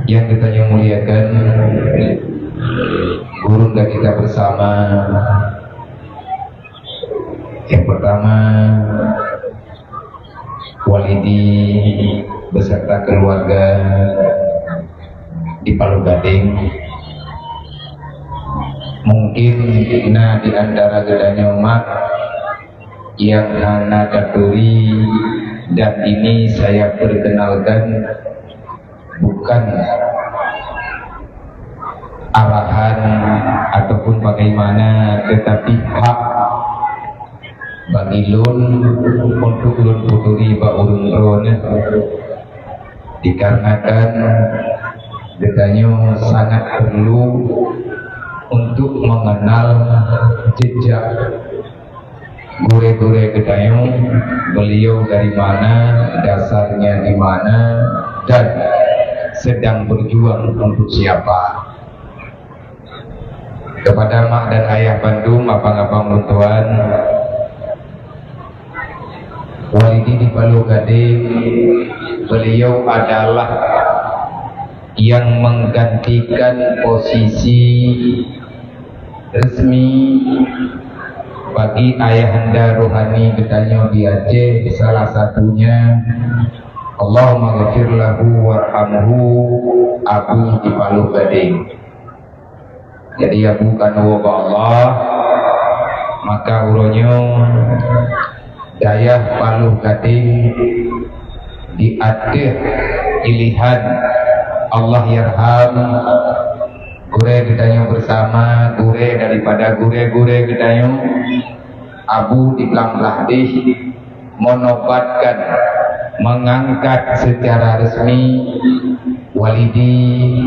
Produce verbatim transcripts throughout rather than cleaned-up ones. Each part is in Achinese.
Yang geutanyoe muliakan, gurunda kita bersama. Yang pertama, Walidi beserta keluarga di Paloh Gadeng. Mungkin na di antara geutanyoe mak yang hana taturi, dan ini saya perkenalkan bukan arahan ataupun bagaimana, tetapi hak bagi lôn untuk lôn peuturi bak ureuëng droeneuh, dikarenakan geutanyoe sangat perlu untuk mengenal jejak gurée-gurée geutanyoe, beliau dari mana, dasarnya di mana, dan sedang berjuang untuk siapa. Kepada mak dan ayah bandum, abang-abang lôn tuan, Walidi di Paloh Gadeng, beliau adalah yang menggantikan posisi resmi bagi ayahanda rohani geutanyoe di Aceh, salah satunya Allahumma ghafir lahu warhamhu, Abu di Paloh Gadeng. Jadi, Abu ka neuwoe bak Allah, maka uroe nyoe dayah Paloh Gadeng di ateueh pilihan Allahyarham gurée geutanyoe bersama, gurée daripada gurée-gurée geutanyoe, Abu di Blang Blahdeh, menobatkan, mengangkat secara resmi Walidi,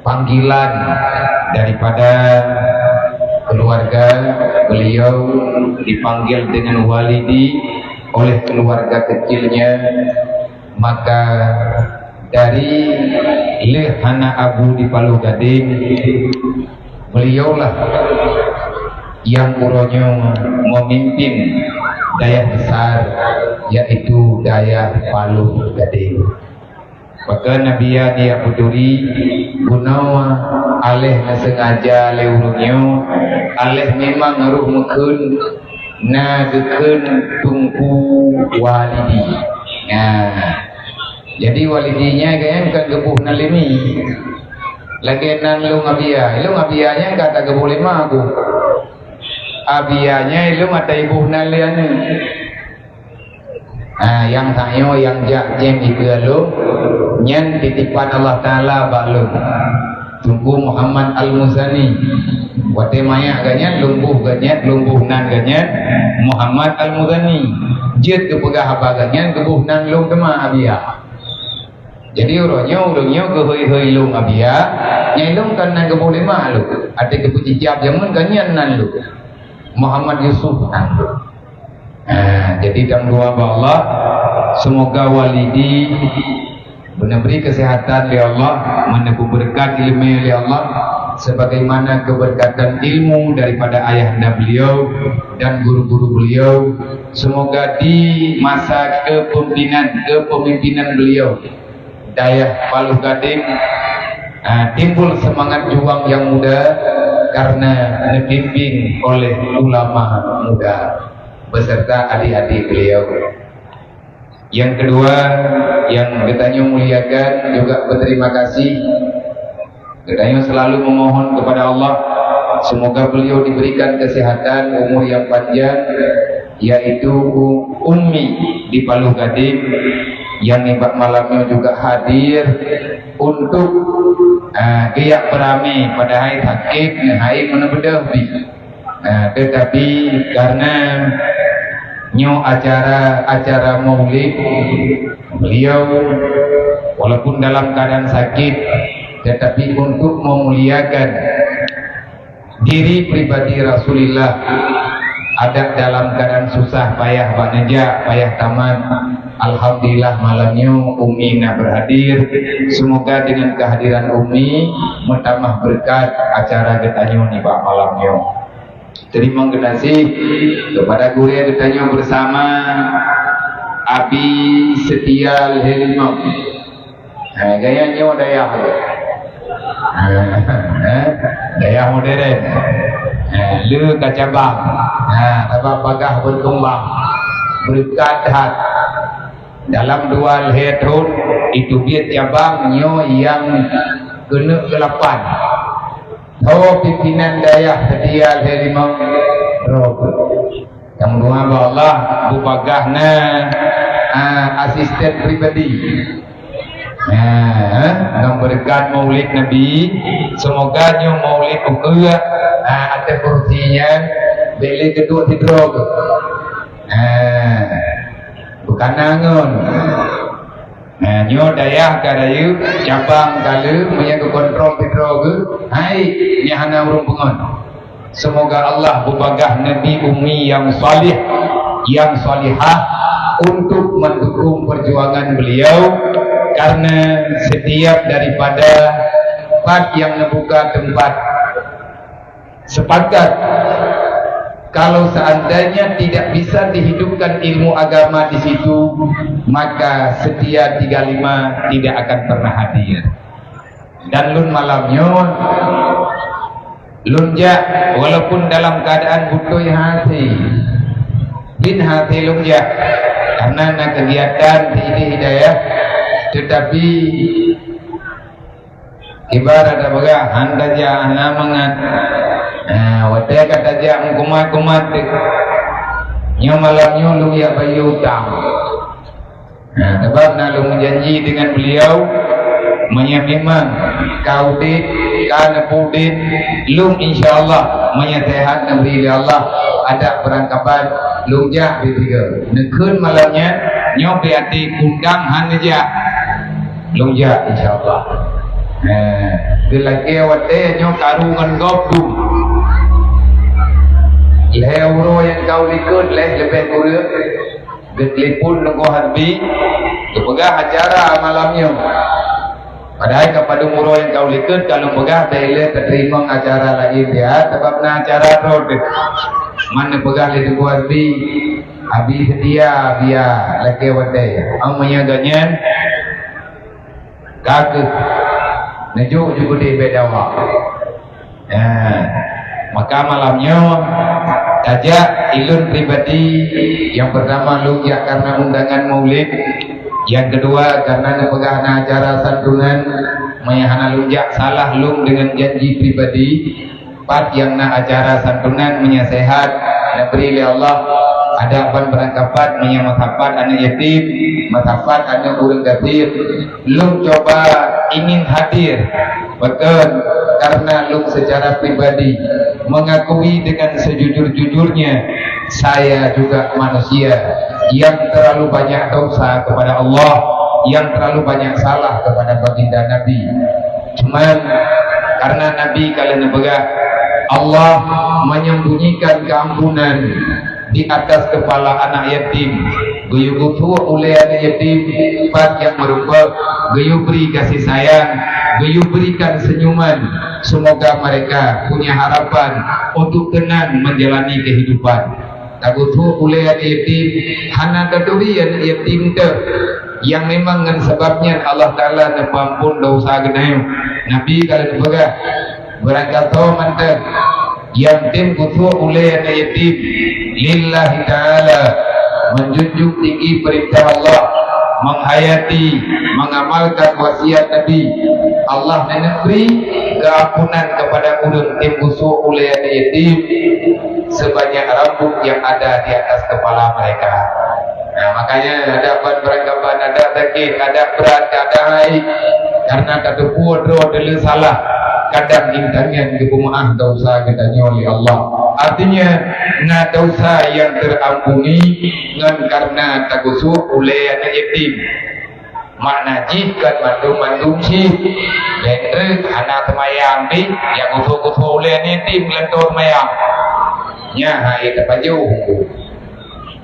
panggilan daripada keluarga beliau dipanggil dengan Walidi oleh keluarga kecilnya, maka dari lheueh hana Abu di Paloh Gadeng, beliaulah yang uroe nyoe memimpin dayah besar, yaitu dayah Paloh Gadeng. Maka Nabi ya dia peuturi, bunoe aléh neusengaja lé ureuëng nyoe, aléh memang roh meukheun na geukheun Teungku Walidi. Nah, jadi Walidi nyan kan geuboh nan lé mi. Lagée nan lôn Abia, lôn Abia nyan ka tageuboh lé ma ku. Abia nyan lôn ata iboh nan lé aneuëk. Ah, nyang tanyoe nyang jak jém dikeue lôn, nyan titipan Allah Taala bak lôn. Teungku Muhammad Al-Muzani. Watée manyak geuh nyan, lôn boh geuh nyan, lôn boh nan geuh nyan, Muhammad Al-Muzani. Jeuet geupeugah haba geuh nyan, geuboh nan lôn teuma Abia. Jadi, uroe nyoe, ureuëng nyoe geuhôi-hôi lôn Abia, nyang lôn kon nan geuboh lé ma lôn, até geupeucicab jameun geuh nyan nan lôn. Muhammad Yusuf nan lôn. Ah, jadi tameudoa bak Allah, semoga Walidi beunabri kesehatan lé Allah, meunabri beureukat ileumé lé Allah, sebagaimana keberkatan ilmu daripada ayahanda beliau dan guru-guru beliau. Semoga di masa kepemimpinan, kepemimpinan beliau, dayah Paloh Gadeng, ah, timbul semangat juang yang muda karena dibimbing oleh ulama muda beserta adik-adik beliau. Yang kedua, yang geutanyoe muliakan juga berterima kasih. Geutanyoe selalu memohon kepada Allah, semoga beliau diberikan kesehatan, umur yang panjang, yaitu Ummi di Paloh Gadeng, yang nibak malam nyoe juga hadir untuk, ah, geujak beurami, padahai sakét, hai meuneubeudoh bih. Nah, tetapi karena nyoe acara, acara maulid, beliau walaupun dalam keadaan sakit, tetapi untuk memuliakan diri pribadi Rasulullah, ada dalam keadaan susah payah bak neujak, payah tamat. Alhamdulillah, malam nyoe Umi na berhadir. Semoga dengan kehadiran Umi meutamah berkat acara geutanyoe nibak malam nyoe. Teurimong geunaséh kepada gurée geutanyoe bersama, Abi Setia Lheueh Limong. Ha, gaya nyoe dayah. Ha, eh, dayah modern. Ha, le ka cabang. Ha, sabab bagaih berkembang. Berkat that. Dalam dua lhèe thôn, itu biet cabang nyoe nyang keuneuk keulapan. Tho pimpinan dayah seutia lhèe limong droe. Nyang dua bak Allah, beubagaih na, ah, asisten pribadi. Nah, ngon beureukat Maulid Nabi, seumoga nyoe Maulid ukeue, ah, ateueh kursi nyan, bèk lé geuduek sidroe. Nah, beukana ngon. Nah, nyoe dayah ka rayeuk, cabang ka le, meunyo geukontrol sidroe geuh, hai, nyan hana ureueng peungon. Semoga Allah beubagaih Nabi Ummi yang salih, yang salihah untuk mendukung perjuangan beliau, karena setiap daripada pat nyang neubuka tempat sepakat, kalau seandainya tidak bisa dihidupkan ilmu agama di situ, maka Setia tiga lima tidak akan pernah hadir. Dan lôn malam nyoe, lôn jak walaupun dalam keadaan beutôi hasé. Bin hasé lôn jak karena na kegiatan di Hidayah, tetapi ibarat ata peugah, han tajak hana mangat. Nah, watèe ka tajak meukumat-kumat teuk. Nyoe malam nyoe lôn jak bayeue utang. Nah, sabab na lôn meujanji dengan beliau, meunyo memang ka udép, ka neupeuudép, lôn insya Allah, meunyo seuhat neubri lé Allah, adak beurangkapat, lôn jak di tiga. Neukheun malam nyan, nyoe pih até kundang han neujak. Lôn jak insya Allah. Nah, geulakèe watèe nyoe karu ngon gob dum. Lhèe uroe nyang ka u likot, lhèe leubeh kureueng. Geutelepon Teungku Hasbi, geupeugah acara malam nyoe. Padahai ka padum uroe nyang ka u likot, ka lôn peugah bèk lé tateurimong acara laén siat, sabab na acara droe teuh. Man neupeugah lé Teungku Hasbi, Abi Setia, Abi, lakèe watèe. Ong meunyo gobnyan ka keuh neujok ju keudéh bèk dawa. Nah, maka malam nyoe tajak ilôn pribadi, nyang peurtama lôn jak karena undangan maulid, nyang keudua karena neupeugah na acara santunan, meunyo hana lôn jak salah lôn deungon janji pribadi, pat nyang na acara santunan meunyo seuhat neubri lé Allah, adak ban beurangkapat meunyo meusapat aneuk yatim, meusapat aneuk ureueng gasien, lôn cuba ingin hadir. Pakon? Karena lôn secara pribadi mengakui dengan sejujur-jujurnya, saya juga manusia yang terlalu banyak dosa kepada Allah, yang terlalu banyak salah kepada baginda Nabi. Cuman, karena Nabi ka lheueh neupeugah, Allah menyembunyikan keampunan di atas kepala anak yatim. Geuyue geusuek ulèe aneuk yatim pat nyang meurumpok, geuyue bri kasih sayang, geuyue berikan senyuman. Semoga mereka punya harapan untuk tenang menjalani kehidupan. Tageusuek ulèe aneuk yatim, hana taturi aneuk yatim teuh. Nyang memang ngon sabab nyan Allah Taala neupeuampon dosa geutanyoe. Nabi ka lheueh neupeugah, beurangkasoe mantong nyang tem geusuek ulèe aneuk yatim lillahi ta'ala, menjunjung tinggi perintah Allah, menghayati, mengamalkan wasiat Nabi, Allah neuneuk bri keampunan kepada ureueng tem geusuek ulèe aneuk yatim sebanyak rambut yang ada di atas kepala mereka. Nah, makanya ada ban beurangkapat, ada sakét, ada brat, ada hai, karena tateupeue droe teuh lé salah, kadang intangian geupeumeu'ah dosa geutanyoe lé Allah. Artinya, na dosa nyang terampuni ngon karena tageusuek ulèe aneuk yatim. Makna jih kon mandum-mandum cit. Lhèe treuk hana seumayang pih, nyang geusuek-geusuek ulèe aneuk yatim leuntô seumayang. Nyan hai tapajoh.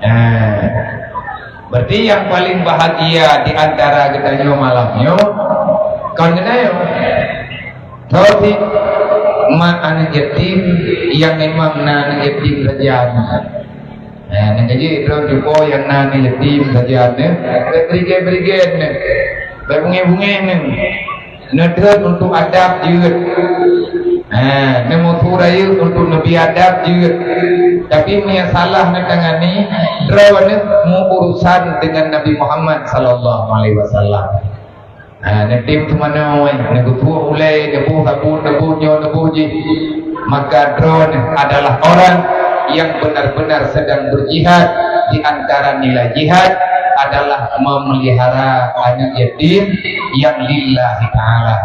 Nah, berarti nyang paling bahagia di antara geutanyoe malam nyoe kon geutanyoe. Tho cit mak aneuk yatim nyang memang na aneuk yatim sajan. Nah, nyang jih droe cuko nyang na aneuk yatim sajan nyoe, berigen-berigen nyoe. Bèk bungéh-bungéh neuh. Neudeuet untuk adab jeuet. Ha, neumusu rayeuk untuk neubri adab jeuet. Tapi meunyo salah neutangani, droeneuh meu-urusan deungon Nabi Muhammad sallallahu alaihi wasallam. Ha, neutem teumanoe, neugeutuek ulèe, neuboh sabon, neuboh nyoe, neuboh jih. Maka droeneuh adalah orang yang benar-benar sedang berjihad. Di antara nilai jihad adalah memelihara aneuk yatim yang lillahi ta'ala.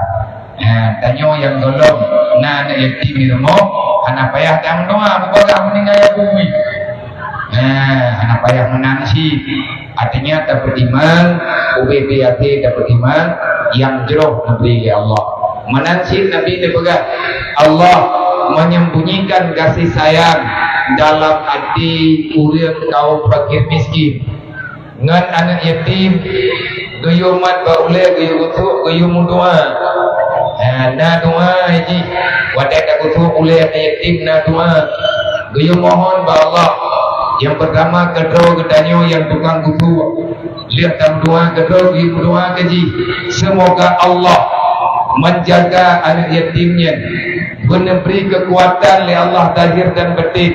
Ha, tanyoe nyang gohlom na aneuk yatim di rumoh, hana payah tameudoa, meupeugah meuninggai bumi. Ha, hana payah meunan cit. Artinya, tapeutimang, ubé-bé até tapeutimang nyang jroh neubri lé Allah. Meunan cit Nabi neupeugah, Allah menyembunyikan kasih sayang dalam hati ureueng kaum fakir miskin. Ngon aneuk yatim, geuyue mat bak ulèe, geuyue geutuek, geuyue meudoa. Ha, na doa jih. Watèe tageutuek ulèe aneuk yatim, na doa. Geuyue mohon bak Allah. Nyang peurtama, keudroe geutanyoe nyang tukang geutuek. Lheueh tameudoa keudroe, geuyue meudoa keu jih. Semoga Allah menjaga aneuk yatim nyan, beuneubri keukuatan lé Allah zahir dan batin.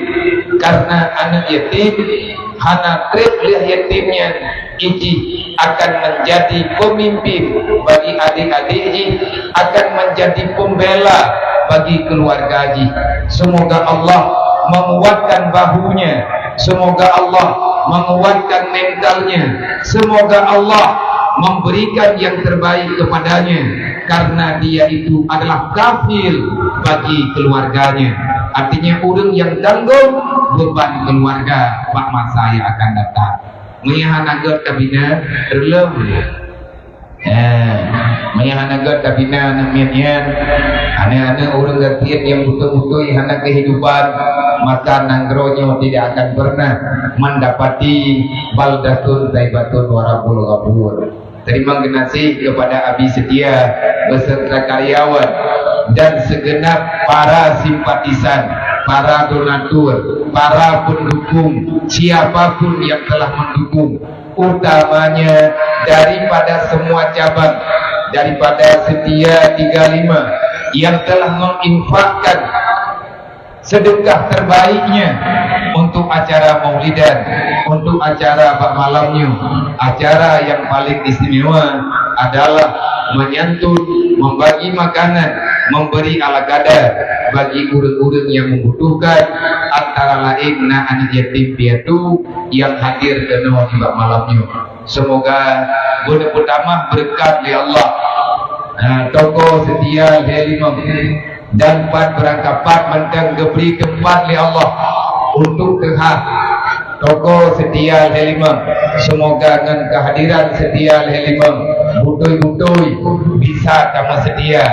Karena aneuk yatim hana trép lheueh yatim nyan, jih akan menjadi pemimpin bagi adik-adik jih, akan menjadi pembela bagi keluarga jih. Semoga Allah menguatkan bahunya. Semoga Allah menguatkan mentalnya. Semoga Allah memberikan yang terbaik kepadanya, karena dia itu adalah kafil bagi keluarganya. Artinya, ureueng nyang tanggong beban keluarga bak masa nyang akan datang. Meunyo hana gèt tabina, reuleueng. Eh, meunyo hana gèt tabina aneuk miet nyan, aneuk-aneuk ureueng gasien nyang beutôi-beutôi hana kehidupan, maka nanggroe nyoe tidak akan pernah mendapati baldatun thaibatun wa rabbun ghafur. Terima kasih kepada Abi Setia beserta karyawan dan segenap para simpatisan, para donatur, para pendukung, siapapun yang telah mendukung, utamanya daripada semua cabang, daripada Setia tiga lima yang telah menginfakkan sedekah terbaiknya untuk acara maulidan, untuk acara bak malam nyoe. Acara yang paling istimewa adalah menyantun, membagi makanan, memberi ala kadar bagi ureueng-ureueng yang membutuhkan, antara lain na aneuk yatim piatu yang hadir keunoe nibak malam nyoe. Semoga beuneuh peutamah beureukat lé Allah. Ha, toko Setia lhèe limong dan pat beurangkapat mantong geubri teumpat lé Allah untuk teuhah toko Setia lhèe limong. Semoga ngon kehadiran Setia lhèe limong, beutôi-beutôi bisa kamoe seutia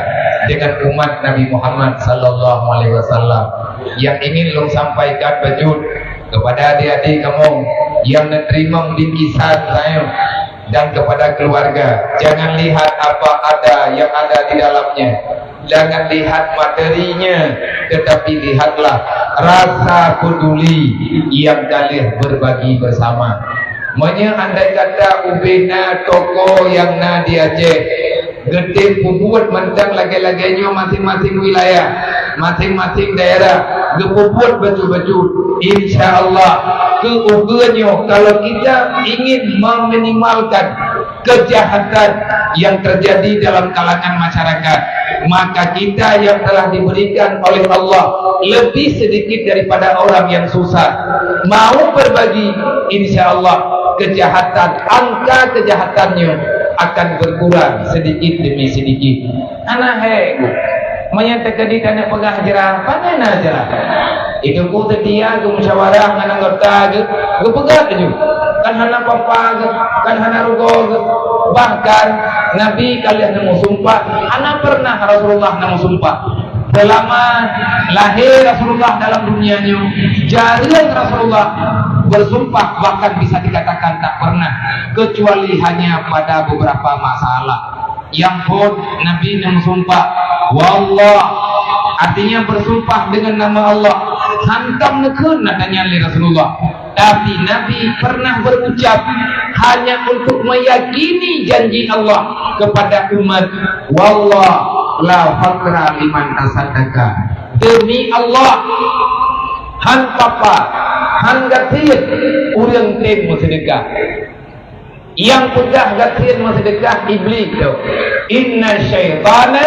dengan umat Nabi Muhammad sallallahu alaihi wasallam. Yang ingin lôn sampaikan bacut kepada adik-adik kamoe yang neuteurimong bingkisan rayeuk dan kepada keluarga, jangan lihat apa ada yang ada di dalamnya, jangan lihat materinya, tetapi lihatlah rasa peduli yang ka lheueh berbagi bersama. Meunyoe andai kata ubé na toko nyang na di Aceh, geutem peubuet mantong lagèe-lagèe nyoe masing-masing wilayah, masing-masing daerah, geupeubuet bacut-bacut. Insya Allah, keu ukeue nyoe, kalau kita ingin meminimalkan kejahatan yang terjadi dalam kalangan masyarakat, maka kita yang telah diberikan oleh Allah lebih sedikit daripada orang yang susah, mau berbagi, insya Allah kejahatan, angka kejahatannya akan berkurang sedikit demi sedikit. Hana hék, Bu. Meunyo teukeudi taneuk peugah jrah, pane na jrah? Itu ku Setia geumusyawarah ngon anggota geuh, geupeugah laju. Kan hana papa geuh, kan hana rugoe geuh. Bahkan Nabi ka lheueh neumeusumpah, hana pernah Rasulullah neumeusumpah. Selama lahé Rasulullah dalam dunia nyoe, jareueng Rasulullah bersumpah, bahkan bisa dikatakan tak pernah, kecuali hanya pada beberapa masalah. Nyang phôn Nabi neumeusumpah, "Wallah," artinya bersumpah dengan nama Allah. Hantom neukheun na tanyan lé Rasulullah. Tapi Nabi pernah berucap hanya untuk meyakini janji Allah kepada umat, "Wallah la faqra liman tasaddaqa." Demi Allah, han papa, han gasien ureuëng tem meuseudekah. Nyang peugah gasien meuseudekah Iblis tu. Inna syaitana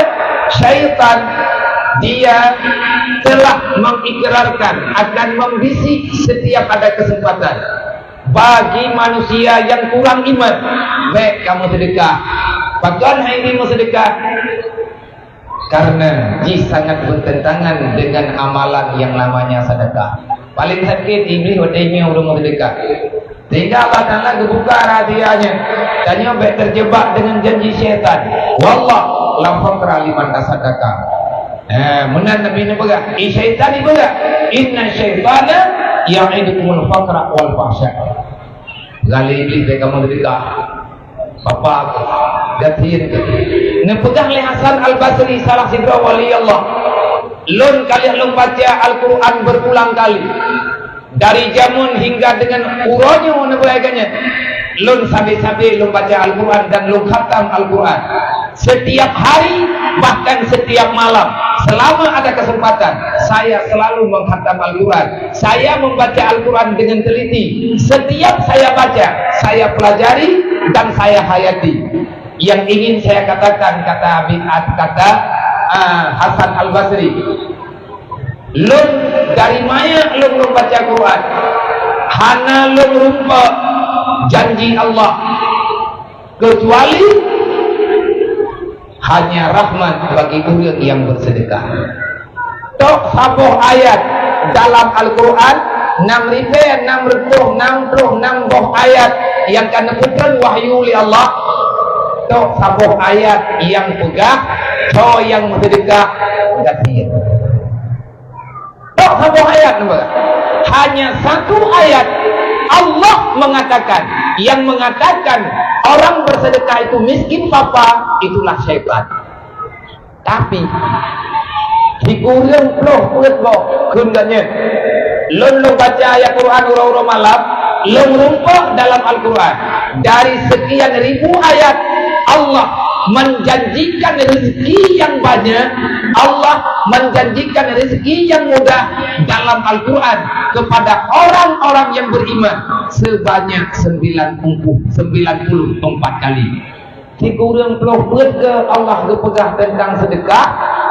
syaitan. Dia telah mengikrarkan, akan membisik setiap ada kesempatan. Bagi manusia yang kurang iman, bèk kamu sedekah. Pakon hai meuseudekah? Karena jih sangat bertentangan dengan amalan yang namanya sedekah. Paling sakét Iblis watèe nyoe ureuëng sedekah. Sehingga Allah Taala geubuka rahasianya. Tanyoe bèk terjebak dengan janji syaitan. "Wallah la faqra liman tasaddaqa." Eh, meunan Nabi neupeugah, eh, syaitan neupeugah, "Inna syaitana ya'idukumul faqra wal fahsya." Gali Iblis bèk kamu sedekah. Papa aku, gasien. Neupeugah lé Hasan Al-Basri, salah sidroe wali Allah, "Lôn ka lheueh lôn baca Al-Quran berulang kali. Dari jameun hingga dengan uroe nyoe," neupeugah lagèe nyan, "lôn sabe-sabe lôn baca Al-Quran dan lôn khatam Al-Quran. Setiap hari, bahkan setiap malam, selama ada kesempatan, saya selalu mengkhatam Al-Quran. Saya membaca Al-Quran dengan teliti. Setiap saya baca, saya pelajari dan saya hayati." Yang ingin saya katakan, kata Abi, kata, ah, Hasan Al-Basri, "Lôn dari manyak lôn, lôn baca Quran, hana lôn rumpok janji Allah, kecuali hanya rahmat bagi ureuëng yang bersedekah." Tok saboh ayat dalam Al-Quran, nam ribèe nam reutôh nam ploh nam boh ayat nyang ka neupeutrön wahyu lé Allah. Tok saboh ayat nyang peugah, "Soe nyang meuseudekah, gasien." Tok saboh ayat neupeugah. Hanya satu ayat Allah mengatakan, yang mengatakan orang bersedekah itu miskin papa, itulah syaitan. Tapi, sikureueng ploh peuet boh kheun geuh nyan. Lôn, lôn baca ayat Quran uroe-uroe malam, lôn rumpok dalam Al-Quran. Dari sekian ribu ayat, Allah menjanjikan rezeki yang banyak, Allah menjanjikan rezeki yang mudah dalam Al-Quran kepada orang-orang yang beriman sebanyak sembilan puluh, sembilan puluh empat kali. Sikureueng ploh peuet keu Allah geupeugah teuntang seudeukah,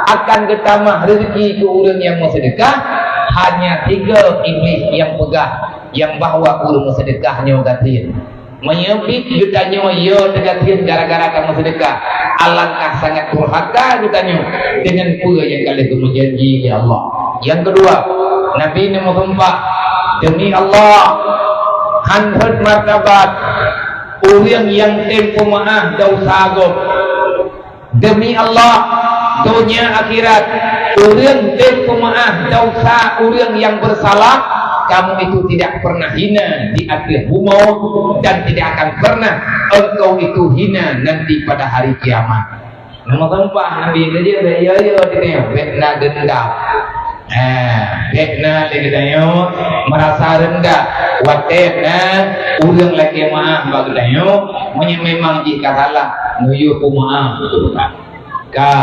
akan geutamah reuzeki keu ureueng nyang meuseudekah, hanya tiga Iblih nyang peugah, nyang bahwa ureueng meuseudekah nyoe gasien. Meunyoe biet geutanyoe yo teugasien gara-gara ka meuseudekah, alangkah sangat durhaka geutanyoe deungon peue nyang ka lheueh geumeujanji lé Allah. Nyang keudua, Nabi neumeusumpah, "Demi Allah, han rhot martabat ureueng nyang tem peumeu'ah desya gob. Demi Allah, donya akhirat, ureueng tem peumeu'ah desya ureueng nyang beusalah, kamu itu tidak pernah hina di ateueh bumoe dan tidak akan pernah engkau itu hina nanti pada hari kiamat." Neumeusumpah Nabi, "Lé jeuet bèk yo-yo di dunia, bèk na dendam." Eh, bèk na lé geutanyoe meurasa reundah watèe na ureueng lakèe meu'ah bak geutanyoe, meunyoe memang jih ka salah, neuyue peumeu'ah. Ka.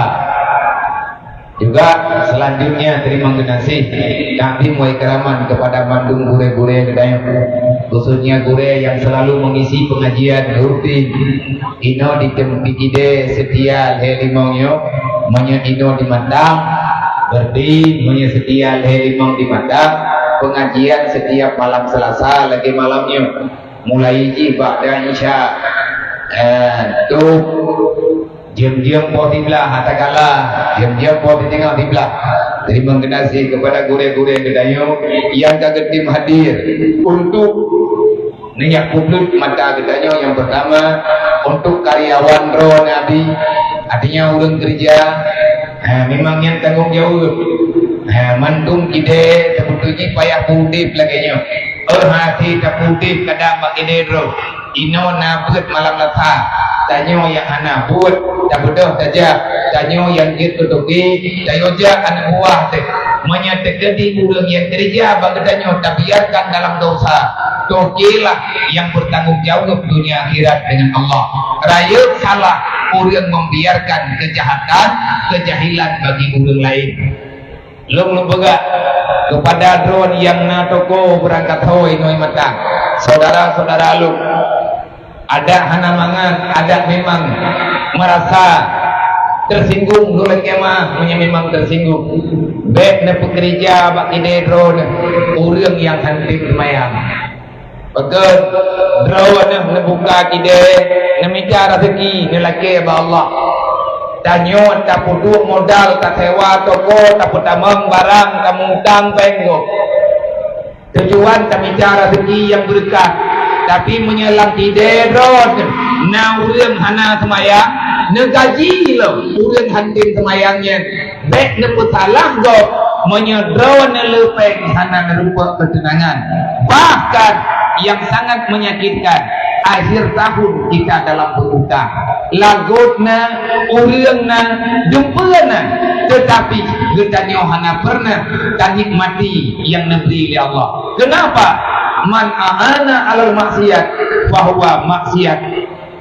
Juga selanjutnya, teurimong geunaséh, takzim wa ikraman kepada mandum gurèe-gurèe geutanyoe, khususnya gurèe nyang selalu mengisi pengajian rutin. Inoe di tem-, di Kidé seutia lhèe limong nyoe, meunyoe inoe di Matang, berarti meunyoe seutia lhèe limong di Matang, pengajian setiap malam Selasa lagèe malam nyoe. Mulai jih ba'da Isya, eh, tu jeuem-jeuem poh siblaih, katakanlah, jeuem-jeuem poh siteungoh siblaih. Teurimong geunaséh kepada gurèe-gurèe geutanyoe nyang ka geutem hadir untuk neujak peubleuet mata geutanyoe. Nyang peurtama, untuk karyawan droe Nabi, artinya ureueng keureuja, ha, memang nyan tanggong jaweueb. Ha, mandum Kidé teupeuteuji payah peuudép lagèe nyoe. Oh, hase tapeuudép kadang bak Kidé droe. Inoe na beuet malam Selasa, Tanyoe nyang hana buet, tabeudôh tajak. Tanyoe nyang jeuet keu toke, tanyoe jak aneuk buah teuh. Meunyoe teukeudi ureuëng nyang keureuja bak geutanyoe tabiarkan dalam dosa, tokelah nyang bertanggung jawab dunia akhirat dengan Allah. Rayeuk salah ureuëng membiarkan kejahatan, kejahilan bagi ureuëng laén. Lôn lôn peugah keupada droeneuh nyang na toko beurangkat hôi nyoe mantong, syedara-syedara lôn, adak hana mangat, adak memang meurasa teusinggung, lôn lakée meu'ah meunyoe memang teusinggung. Bék neupeukeurija bak kidée droeneuh ureuëng nyang hana tem seumayang. Pakon droeneuh neubuka kidée, neumita raseuki, neulakée bak Allah. Tanyoe tapeuduek modal, tasewa toko, tapeutamong barang, tameutang péng gob. Tujuan tamita raseuki nyang beureukat. Tapi meunyoe lam kidée droeneuh na ureuëng hana seumayang, neugaji lom ureuëng hana tem seumayang nyan. Bék neupeusalah gob meunyoe droeneuh leupeng hana neureumpok keuteunangan. Bahkan nyang sangat menyakitkan, akhir tahun kita dalam berutang. Lagot na, ureuëng na, dumpeue na, teutapi geutanyoe hana peureunah tanikmati nyang neubri lé Allah. Keunapa? Man a'ana alal maksiat fahuwa maksiat.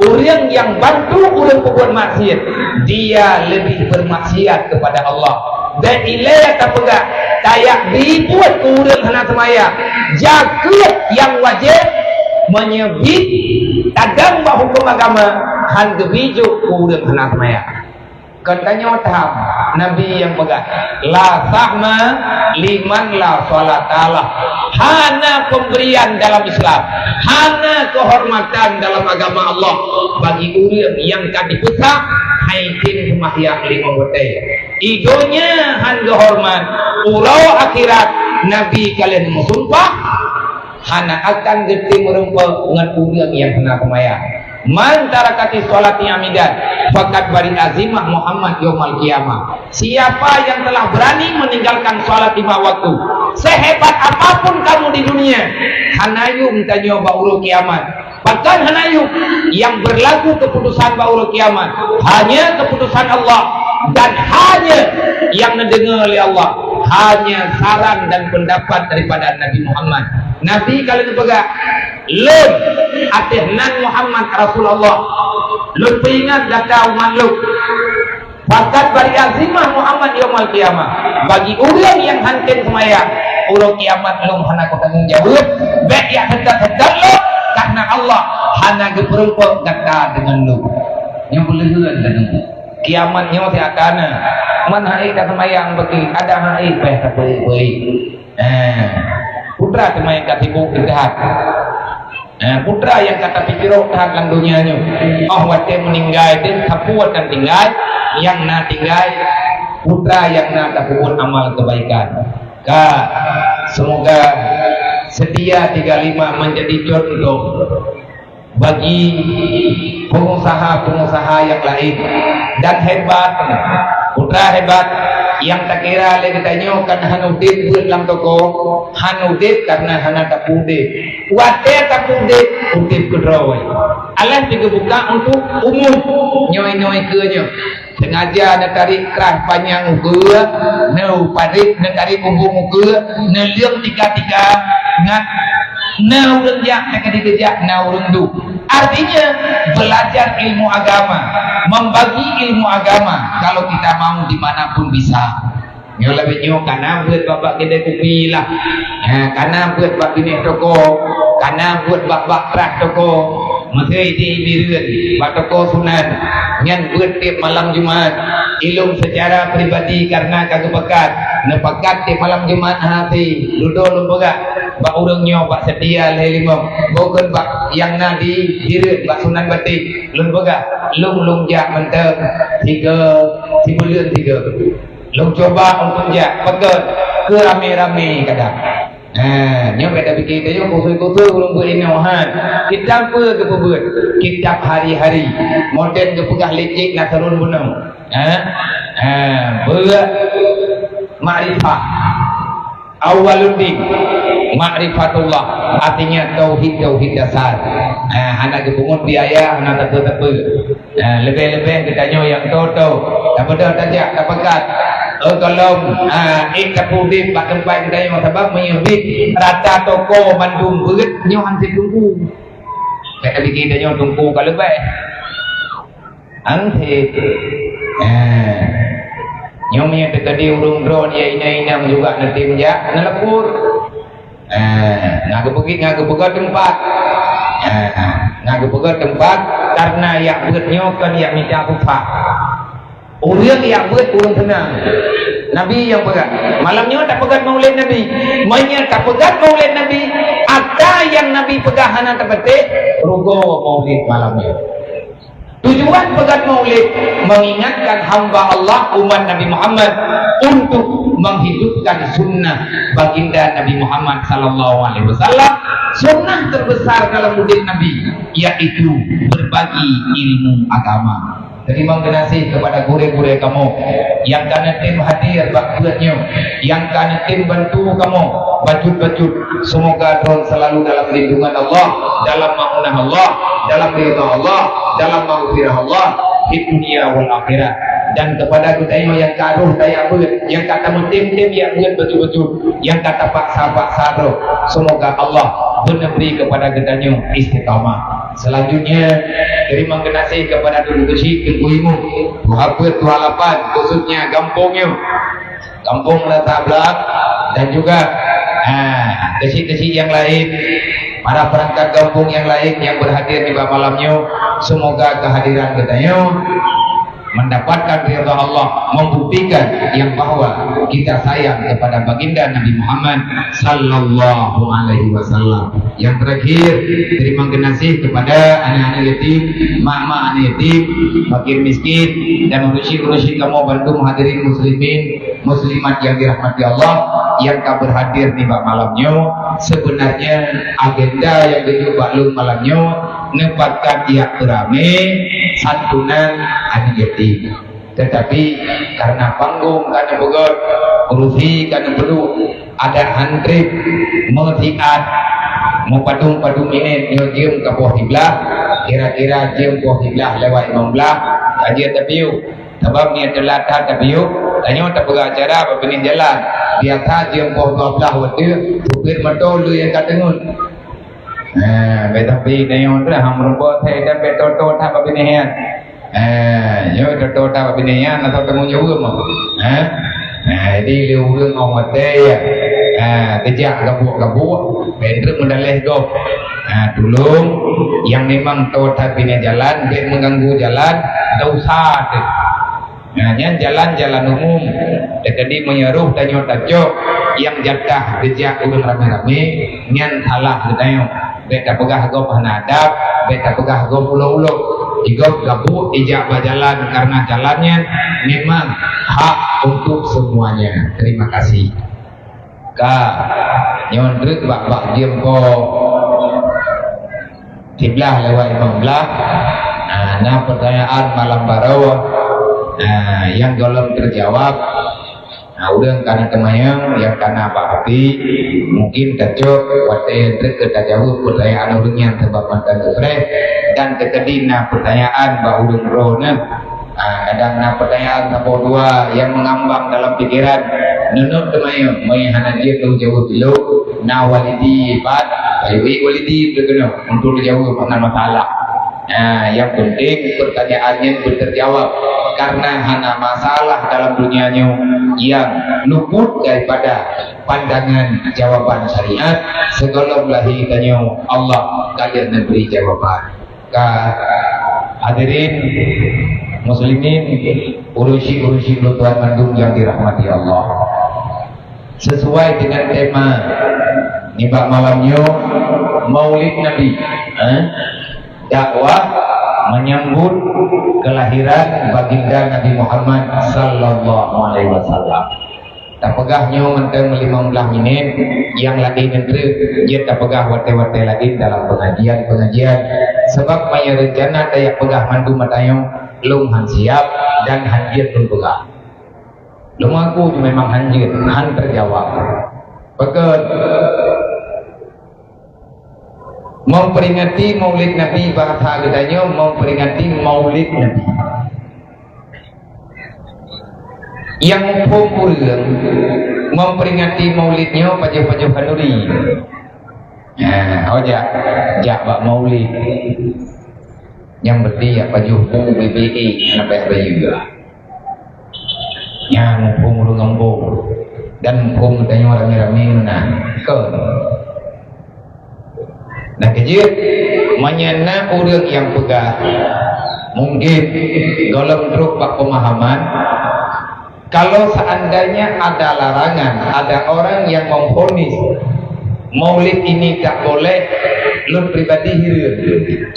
Ureuëng nyang bantu ureuëng peubuet maksiat, dia lebih bermaksiat kepada Allah. Dan ilée tapeugah, tajak bri buet keu ureuëng hana seumayang, jakeuet nyang wajéb, meunyoe bit tadong bak huköm agama, hana geubri jok keu ureuëng hana seumayang. Kon tanyoe tham, Nabi nyang peugah, "La sahma liman la sholata lah." Hana pemberian dalam Islam, hana kehormatan dalam agama Allah bagi ureuëng nyang ka dipeusak hai tem seumahyang limong watée. I donya hana geuhormat, uroe akhirat Nabi ka lheueh meusumpah, hana akan geutem meurumpok ngon ureuëng nyang hana seumayang. "Man tarakati sholati amidan, faqad bari'a zimmah Muhammad yaumal qiyamah." Siapa yang telah berani meninggalkan sholat lima waktu, sehebat apapun kamu di dunia, hana yum tanyoe bak uroe kiamat. Pakon hana yum? Yang berlaku keputusan bak uroe kiamat hanya keputusan Allah, dan hanya yang neudeungoe lé Allah, hanya saran dan pendapat daripada Nabi Muhammad. Nabi ka lheueh geupeugah, "Lôn ateueh nan Muhammad Rasulullah, lôn peuingat gata umat lôn. Faqad bari'a zimmah Muhammad yaumal qiyamah." Bagi ureuëng nyang hana tem seumayang, uroe kiamat lôn hana kutanggong jaweueb. Bék jak seutôt-seutôt lôn, kareuna Allah hana geupeurumpok gata deungon lôn. Nyoe beuleuheuen deungon kiamat nyoe siat ka na. Man hai taseumayang bagi, adak hai péh tapeuék-peuék. Eh, putra teuma nyang ka sibok that. Eh, putra nyang ka tapike rot that lam donya nyoe. Oh watée meuninggai teuh, sapeue akan tinggai, nyang na tinggai putra nyang na tapeubuet amal keubaikan. Ka, semoga Setia tiga lima menjadi contoh bagi pengusaha-pengusaha nyang laén. Dan hebat, putra hebat, nyang takira lé geutanyoe kan hana udeb beuet lam toko, hana udeb kareuna hana tapeuudeb. Watée tapeuudeb, udeb keudroe. Alah jigeubuka untuk umum, nyoe-nyoe keue nyoe. Sengaja neutarék krah panyang ukeue, neuparék, neutarék ubong ukeue, neuleueng tiga-tiga, ngat na ureuëng jak, teukeudi geujak na ureuëng duek. Artinya, belajar ilmu agama, membagi ilmu agama, kalau kita mau di mana pun bisa. Nyoe leubeh nyoe kana beuet bak-bak keudée kupi lah. Ha, kana beuet bak binéh toko, kana beuet bak-bak trah toko. Meusé di Bireuen bak toko Sunan, nyan beuet tieb malam Jumat. Ilôn seucara pribadi kareuna ka geupakat, neupakat tieb malam Jumat hase. Dudoe lôn peugah bak ureuëng nyoe bak Setia lhée limong, bukon bak nyang na di Bireuen bak Sunan Baténg. Lôn peugah, lôn, lôn jak mantong sigoe, sibuleuen sigoe. Lôn cuba untuk jak, pakon, keu ramé-ramé kadang. Ha, nyoe beda pikir teuh, kusui-kusui ureuëng beuet inoe han. Kitab peue geupeubeuet? Kitab hari-hari. Modern geupeugah licik na turun bunoe. Ha? Ha, beuet makrifah. Awwaluddin. Ma'rifatullah, artinya tauhid, tauhid dasar. Ah, hana geupungut biaya, hana teupeu-teupeu. Ah, leubeh-leubeh geutanyoe nyang toe-toe. Tapeudong tajak, tapeugah. Oh, tolong, ah, ék tapeuudép bak teumpat geutanyoe, sabab meunyoe bit rata toko mandum beuet, nyoe han sép teungku. Ka tapike tanyoe teungku ka leubeh. Anté. Eh. Nyoe meunyoe teukeudi ureuëng droe ya inong-inong juga neutem jak neulebur. Eh, na geupeugét, na geupeugah teumpat. Eh, na geupeugah teumpat karena yak beuet nyoe kon yak mita susah. Ureuëng yak beuet ureuëng seunang. Nabi nyang peugah, malam nyoe tapeugah maulid Nabi. Meunyoe tapeugah maulid Nabi, ata nyang Nabi peugah hana tapatéh, rugoe maulid malam nyoe. Tujuan peugah maulid mengingatkan hamba Allah umat Nabi Muhammad untuk menghidupkan sunnah baginda Nabi Muhammad sallallahu alaihi wasallam. Sunnah terbesar dalam udép Nabi yaitu berbagi ilmu agama. Terima kasih kepada gurée-gurée kamoe nyang ka neutem hadir bak buet nyoe, nyang ka neutem bantu kamoe bacut-bacut. Semoga droe selalu dalam lindungan Allah, dalam maunah Allah, dalam ridha Allah, dalam maghfirah Allah di dunia wal akhirat. Dan kepada geutanyoe nyang ka roh tajak beuet, nyang ka tameutem-tem jak beuet bacut-bacut, nyang ka tapaksa-paksa droe, semoga Allah beuneuh bri kepada geutanyoe istiqamah. Selanjutnya, terima kasih kepada Teungku Keuchik, Teungku Imum, Tuha Peuet, Tuha Lapan, khususnya gampông nyoe, gampông Lata Blang, dan juga, ha, keuchik-keuchik nyang laén, para peurangkat gampông nyang laén nyang berhadir di malam nyoe. Semoga kehadiran geutanyoe mendapatkan ridha Allah, membuktikan yang bahwa kita sayang kepada baginda Nabi Muhammad sallallahu alaihi wasallam. Yang terakhir, terima kasih kepada anak-anak yatim, mak-mak anak yatim, fakir miskin, dan urusi-urusi kamoe bantu hadirin muslimin, muslimat yang dirahmati Allah, yang ka berhadir di malam nyoe. Sebenarnya agenda yang geujok bak lôn malam nyoe neupakat jak peuramé santunan aneuk yatim. Tetapi karena panggung ka neupeugöt, kursi ka neupeuduk, adat han trép meusiat, meupadum-padum minét nyoe jeuem ka poh siblaih, kira-kira jeuem poh siblaih lewat limong blaih, ka jeuet tapiôh. Sabab nyan teulat that tapiôh, tanyoe tapeugah acara bak binéh jalan. Biasa jeuem poh dua blaih watèe, supir moto le nyang ka teungeut. Ha, bèk tapi tanyoe tu dah, ha, meurumpok thèe dan bèk toto that bak binéh nyan. Ha, nyoe toto that bak binéh nyan, atau tanggong jaweueb mah. Ha? Ha, jadi lé ureueng ngon watèe, ya. Ha, geujak gabuek-gabuek, bèk treuk meudalèh gob. Ha, tulông, nyang memang tô that binéh jalan, bèk meuganggu jalan, dosa teuh. Nah, nyan jalan-jalan umum. Teukeudi meunyoe roh tanyoe tacok, nyang jatah geujak ureueng ramé-ramé, nyan salah geutanyoe. Bèk tapeugah gob hana adab, bèk tapeugah gob ulok-ulok. Di gob gabuek ijak bak jalan, karena jalan nyan memang hak untuk semuanya. Terima kasih. Ka, nyoe treuk bak-bak jeuem poh siblaih lewat limong blaih. Nah, na peutanyaan malam baroe, nah, nyang gohlom teujawab. Nah, ureueng ka na teumanyong, nyang ka na bak api, mungkin tacok watèe treuk keu tajaweueb peutanyaan ureueng nyan sabab mantong geupreh, dan teukeudi na peutanyaan bak ureueng droeneuh. Ah, kadang na peutanyaan saboh dua nyang meungambang dalam pikeran. Neuneuk teumanyong, meunyoe hana jeuet lôn jaweueb ilôn, na walidi pat, ayue walidi teukeunong untuk jaweueb, hana masalah. Nah, yang penting pertanyaan nyan beuteujawab, karena hana masalah dalam dunia nyoe yang luput daripada pandangan jawaban syariat. Sigohlom lahé tanyoe, Allah ka lheueh neubri jawaban. Ka, hadirin muslimin, urusi-urusi lôn tuan mandum yang dirahmati Allah. Sesuai dengan tema nibak malam nyoe, Maulid Nabi, eh? Dakwah menyambut kelahiran Baginda Nabi Muhammad sallallahu alaihi wasallam. Tapeugah nyoe mantong limong blaih minét, nyang laén treuk jeuet tapeugah watèe-watèe laén dalam pengajian-pengajian. Sabab meunyoe rencana tajak peugah mandum mata nyoe, lôn han siap dan han jeuet lôn peugah. Lôn mengaku memang han jeuet, han teujawab. Pakon? Memperingati Maulid Nabi, bahasa geutanyoe memperingati Maulid Nabi. Nyang muphom ureuëng memperingati Maulid nyoe pajoh-pajoh khanduri. Nah, oh jak, jak bak Maulid. Nyang berarti jak pajoh bu, bibit, hana payah bayeue. Nyan muphom ureuëng gampông dan muphom geutanyoe ramé-ramé meunan. Kon. Nah, keu jeuet, meunyoe na ureuëng nyang peugah, mungkin gohlom trok bak pemahaman, kalau seandainya ada larangan, ada orang yang memvonis Maulid ini tak boleh, lôn pribadi hireuen.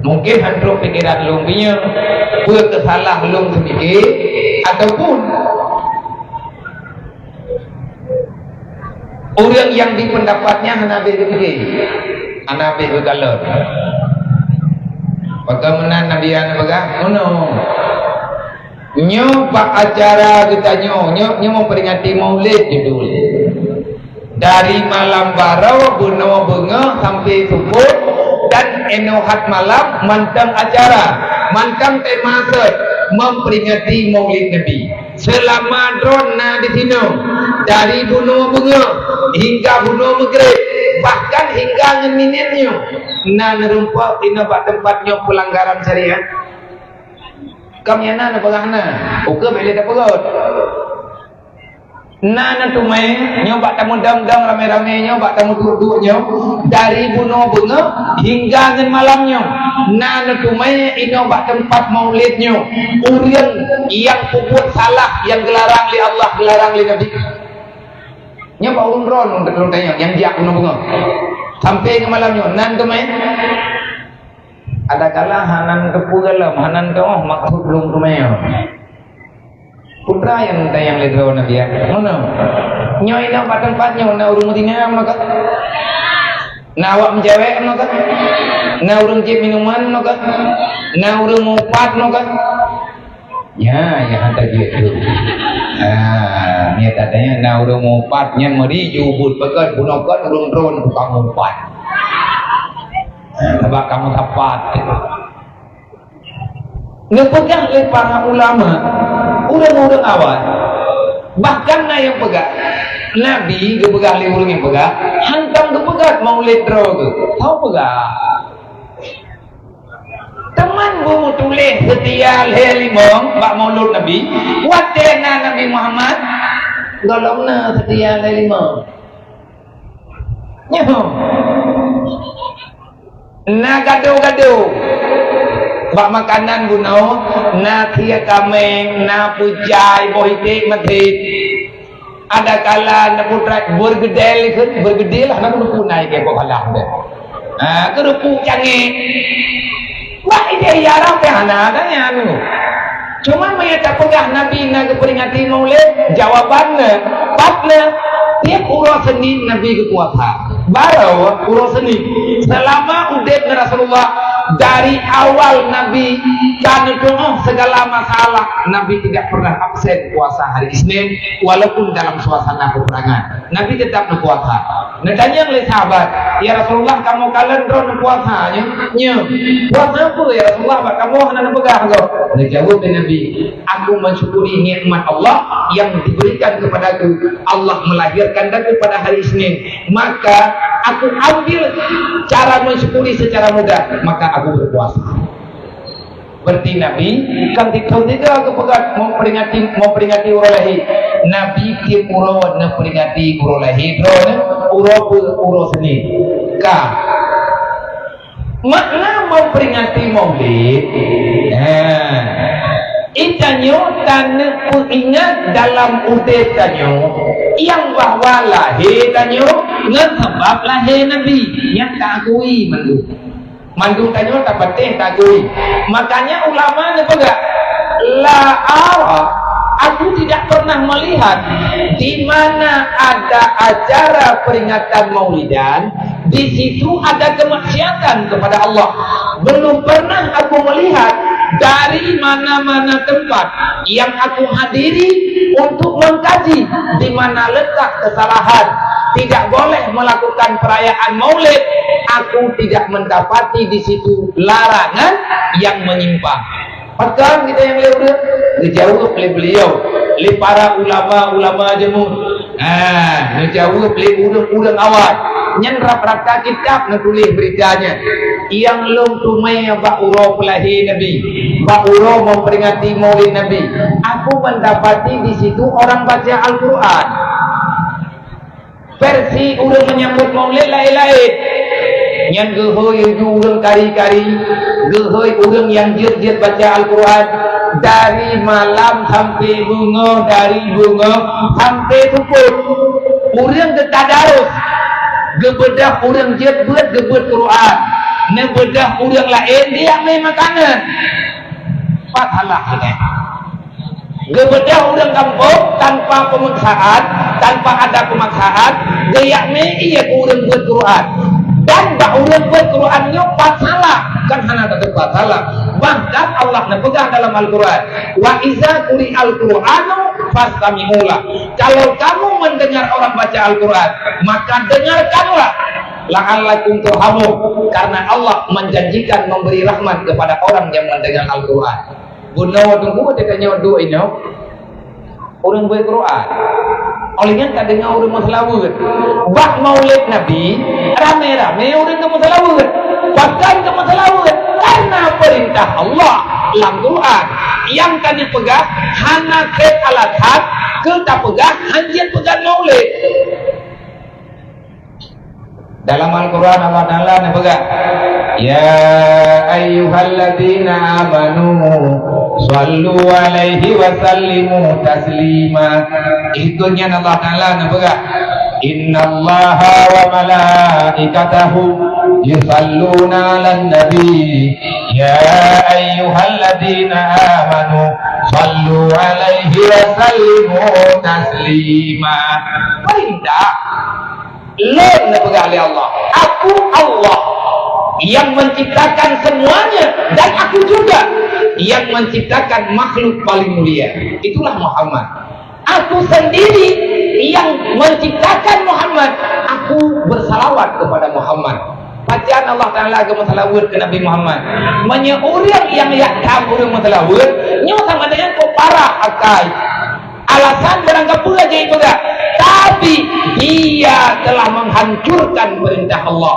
Mungkin han trok pikiran lôn, bingung, peue keusalah lôn seumike, ataupun ureuëng nyang di pendapatnya hana habéh geupike, hana habéh geukalon. Pakon meunan Nabi Adam peugah, "Meunoe." Nyoe bak acara geutanyoe, nyoe, nyoe memperingati Maulid judul. Dari malam barô, bunoe beungoh sampai suboh dan inoe that malam mantong acara, mantong tema sot memperingati Maulid Nabi. Selama droe na di sinoe, dari bunoe beungoh hingga bunoe Maghrib, bahkan hingga ngon minét nyoe, na neureumpok inoe bak teumpat nyoe pelanggaran syariat. Kam nyang na neupeugah na, ukeue bék lé tapeugöt. Na neuteumé nyoe bak tameudong-dong ramé-ramé nyoe, bak tameuduek-duek nyoe, dari bunoe beungoh hingga ngon malam nyoe. Na neuteumé inoe bak teumpat Maulid nyoe, ureuëng nyang peubuet salah nyang geularang lé Allah, geularang lé Nabi. Nyoe bak ureuëng droe nyoe, ureuëng tanyong nyang jak bunoe beungoh. Sampai ngon malam nyoe, na neuteumé. Adakala hana teupeue lom, hana teuoh maksud lôn teumé. Putra nyang tanyong lé droeneuh biet. Meunoe. Nyoe inoe bak teumpat nyoe na ureuëng meutina meunoe ka? Na awak meucewek meunoe ka? Na ureuëng jieb minuman meunoe ka? Na ureuëng mupat meunoe ka? Nya, nyang hana jeuet tu. Ha, nyan tatanya na ureuëng mupat nyan meuri jubut peugöt bunoe kon ureuëng droe tukang mupat. Sabab kamoe sapat. Neupeugah lé para ulama, ureuëng-ureuëng awai, bahkan na nyang peugah, Nabi geupeugah lé ureuëng nyang peugah, hantom geupeugah Maulid droe geuh. Soe peugah? Teuma beumeutuléh seutia lhée limong bak Maulud Nabi, watée na Nabi Muhammad, gohlom na seutia lhée limong. Nyoe. Na gado-gado. Bak makanan bunoe, na khie kaméng, na peucai, boh iték meuthét. Adakala na putra bergedel ikheun, bergedel lah na pun punai ke boh halah deh. Ha, keurupuk cangéng. Wah, ide ya rapi hana tanya anu. Cuma meunyoe tapeugah Nabi na geuperingati Maulid, jawabanna, patna, tiep uroe Senin Nabi geupuasa. Barô uroe Senin. Selama udeb ngon Rasulullah, dari awal Nabi ka neutuoh segala masalah, Nabi tidak pernah absen puasa hari Isnin, walaupun dalam suasana peperangan. Nabi tetap neupuasa. Neutanyong lé sahabat, "Ya Rasulullah, kamoe kalon droe neupuasa nyoe?" "Nyoe." "Puasa peue, ya Rasulullah, bak kamoe hana neupeugah gob?" Neujaweueb lé Nabi, "Aku mensyukuri nikmat Allah yang diberikan kepadaku. Allah melahirkan aku pada hari Isnin. Maka aku ambil cara mensyukuri secara mudah, maka aku berpuasa." Berarti Nabi kan tipu tiga geupeugah memperingati, memperingati uroe lahé. Nabi tiep uroe neuperingati uroe lahé droeneuh, uroe peue? Uroe Senin. Ka. Makna memperingati Maulid, ha, itanyoe taneuk peuingat dalam udeb tanyoe nyang bahwa lahé tanyoe ngon sabab lahé Nabi nyang taakui mandum. Mandum tanyoe tapatéh tagui. Makanya ulama neupeugah, "La ara, aku tidak pernah melihat di mana ada acara peringatan Maulidan, di situ ada kemaksiatan kepada Allah. Belum pernah aku melihat dari mana-mana tempat yang aku hadiri untuk mengkaji di mana letak kesalahan." tidak boleh melakukan perayaan Maulid, aku tidak mendapati di situ larangan yang menyimpang. Pakon kita nyang lé ureuëng? Geujaweueb lé beliau, lé para ulama-ulama jameun. Ha, geujaweueb lé ureuëng-ureuëng awam. Nyan rab-rab kitab neutuléh beurita nyan. Nyang lôn teumé bak uroe peulahé Nabi, bak uroe memperingati Maulid Nabi, aku mendapati di situ orang baca Al-Quran. Versi ureuëng menyambut Maulid laén-laén. Nyan geuhôi uju ureuëng kari-kari, geuhôi ureuëng nyang jeuet-jeuet baca Al-Quran dari malam sampai beungoh, dari beungoh sampai pukul. Ureuëng geutadarus, geubeudoh ureuëng jeuet beuet geubeuet Quran, neubeudoh ureuëng laén geuyakmé makanan. Pat salah nyan. Geubeudoh ureuëng gampông tanpa pemaksaan, tanpa ada pemaksaan, geuyakmé ié keu ureuëng beuet Quran. Dan bak ureuëng beuet Quran nyoe pat salah, kan hana teupeu pat salah. Bahkan Allah neupeugah dalam Al-Quran, "Wa iza quri'al Qur'anu fastami'u lah." Kalau kamu mendengar orang baca Al-Quran, maka dengarkanlah. "La'allakum turhamun," karena Allah menjanjikan memberi rahmat kepada orang yang mendengar Al-Quran. Bunoe teungku teuka nyoe duek inoe ureuëng beuet Quran. Óh lheueh nyan tadeungoe ureuëng meuseulaweuet. Bak Maulid Nabi, ramé-ramé ureuëng geumeuseulaweuet. Pakon geumeuseulaweuet? Karena peurintah Allah lam Quran. Nyang ka neupeugah hana treb alasan keu tapeugah hanjeuet peugah Maulid. Dalam Al-Quran Allah Ta'ala neupeugah, "Ya ayyuhalladzina amanu sallu alaihi wa sallimu taslima." Ikut nyan Allah Ta'ala neupeugah, "Innallaha wa malaikatahu yusalluna 'alan nabi, ya ayyuhalladzina amanu sallu alaihi wa sallimu taslima." Perintah. Lôn neupeugah lé Allah, "Aku Allah yang menciptakan semuanya dan aku juga yang menciptakan makhluk paling mulia. Itulah Muhammad. Aku sendiri yang menciptakan Muhammad. Aku bersalawat kepada Muhammad." Pajan Allah Ta'ala geumeuseulaweuet keu Nabi Muhammad? Meunyoe ureuëng nyang jak tham ureuëng meuseulaweuet, nyoe sama dengan kok parah akai. Alasan barang kapeue jih peugah, tapi dia telah menghancurkan perintah Allah.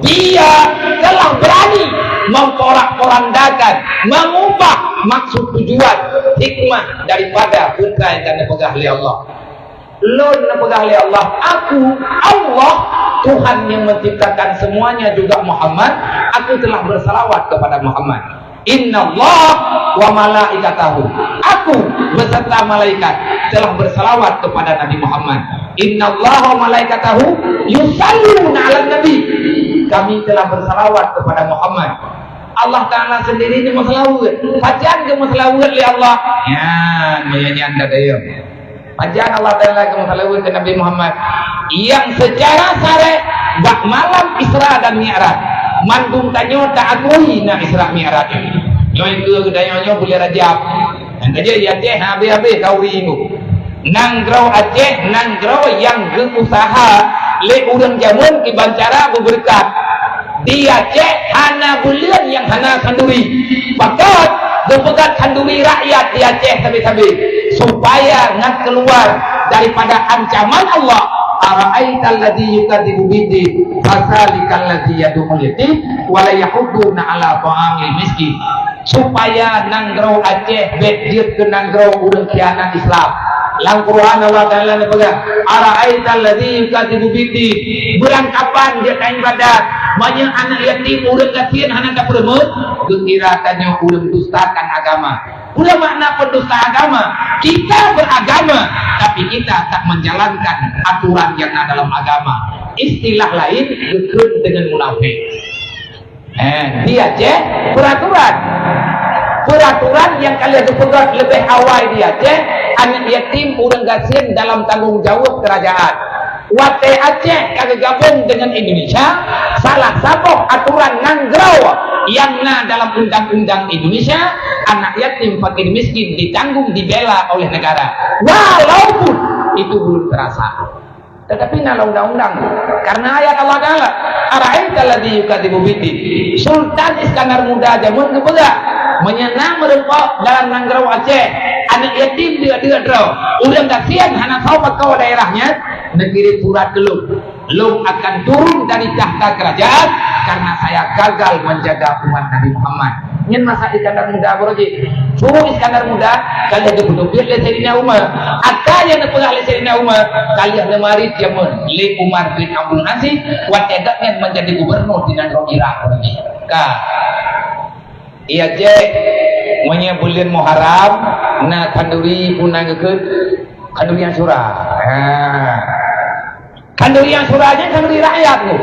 Dia telah berani memporak-porandakan, mengubah maksud tujuan, hikmah daripada peue nyang ka neupeugah lé Allah. Lôn neupeugah lé Allah, "Aku Allah, Tuhan yang menciptakan semuanya juga Muhammad, aku telah bersalawat kepada Muhammad." Innallaha wa malaikatahu. Aku beserta malaikat telah bersalawat kepada Nabi Muhammad. Innallaha wa malaikatahu yusalluna 'alan nabi. Kami telah bersalawat kepada Muhammad. Allah Ta'ala sendiri ni meuseulaweuet. Pajan geumeuseulaweuet lé Allah? Nyan, meunyoe nyan dak dayeuem. Pajan Allah Ta'ala geumeuseulaweuet keu Nabi Muhammad, nyang secara syar'i bak malam Isra dan Mi'raj. Mandum tanyoe taakui na Isra Mi'raj. Nyoe keu geutanyoe nyoe buleuen Rajab. Nyang ka jeuet di Aceh habéh-habéh khanduri nyoe. Nanggroe Aceh, nanggroe nyang geuusaha lé ureuëng jameun kiban cara beubeureukat. Di Aceh hana buleuen nyang hana khanduri. Pakon geupeugöt khanduri rakyat di Aceh sabe-sabe, supaya ngat keuluar daripada ancaman Allah, "Ara'aital ladzi yukadzibu biddin, fadzalikal ladzi yadu'ul yatim, wa la yahuddu 'ala tha'amil miskin." Supaya nanggroe Aceh bék jeuet keu nanggroe ureuëng khianat Islam. Lam Quran Allah Ta'ala neupeugah, "Ara'aital ladzi yukadzibu biddin." Beurangkapan jeuet ka ibadat, meunyoe aneuk yatim ureuëng gasien hana tapeureumeun, geukira tanyoe ureuëng dustakan agama. Peue makna pendusta agama? Kita beragama, tapi kita tak menjalankan aturan yang ada dalam agama. Istilah lain, geukheun dengan munafik. Eh, di Aceh, peraturan. Peraturan nyang ka lheueh geupeugöt leubeh awai di Aceh, aneuk yatim ureuëng gasien dalam tanggong jaweueb kerajaan. Watée Aceh ka geugabong dengan Indonesia, salah saboh aturan nanggroe nyang na dalam undang-undang Indonesia, anak yatim, fakir miskin ditanggung, dibela oleh negara. Walaupun itu belum terasa. Tetapi na undang-undang. Karena ayat Allah Taala, "Ara'aital ladzi yukadzibu biddin." Sultan Iskandar Muda jameun geupeugah, meunyoe na meureumpok dalam nanggroe Aceh, aneuk yatim deuek-deuek droe, ureueng gasien hana soe pakoe daerah nyan, neukirim surat keu lôn. Lôn akan turun dari takhta kerajaan karena saya gagal menjaga umat Nabi Muhammad. Nyan masa Iskandar Muda baroe jih. Suruh Iskandar Muda, ka lheueh geupeuteubiet lé Saidina Umar. Ata nyang neupeugah lé Saidina Umar, ka lheueh neumarit jameun lé Umar bin Abdul Aziz, watée gobnyan menjadi gubernur di nanggroe Irak baroe jih. Ka. Iya, cék. Meunyoe buleuen Muharram, na khanduri peue nan geukheun, khanduri Asyura. Ha. Khanduri Asyura nyan khanduri rakyat tu.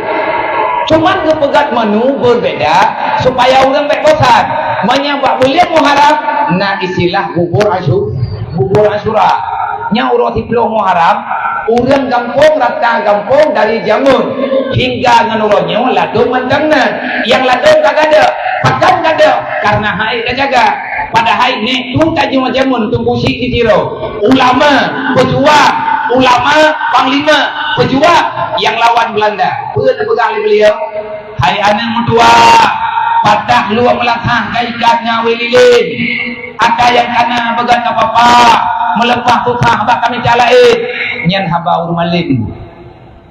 Cuman geupeugah menu berbeda supaya ureueng bék bosan. Meunyoe bak buleuen Muharram, na istilah bubur Asyu-, bubur Asyura. Nyan uroe siplôh Muharram, ureueng gampông rata gampông dari jameun hingga ngon uroe nyoe ladôm mantong na. Nyang ladôm ka gadôh, pakon gadôh? Karena hai ka jaga. Padahai nyoe tu tanyoe jameun Teungku Chik di Tiro. Ulama, pejuang, ulama, panglima, pejuang nyang lawan Belanda. Peue neupeugah lé beliau? "Hai aneuk meutuah, patah luwah meulasah ka ikat ngon awé lilin. Ata nyang kana beugét ka papa, meuleupah susah bak kami calaén." Nyan haba ureueng malém.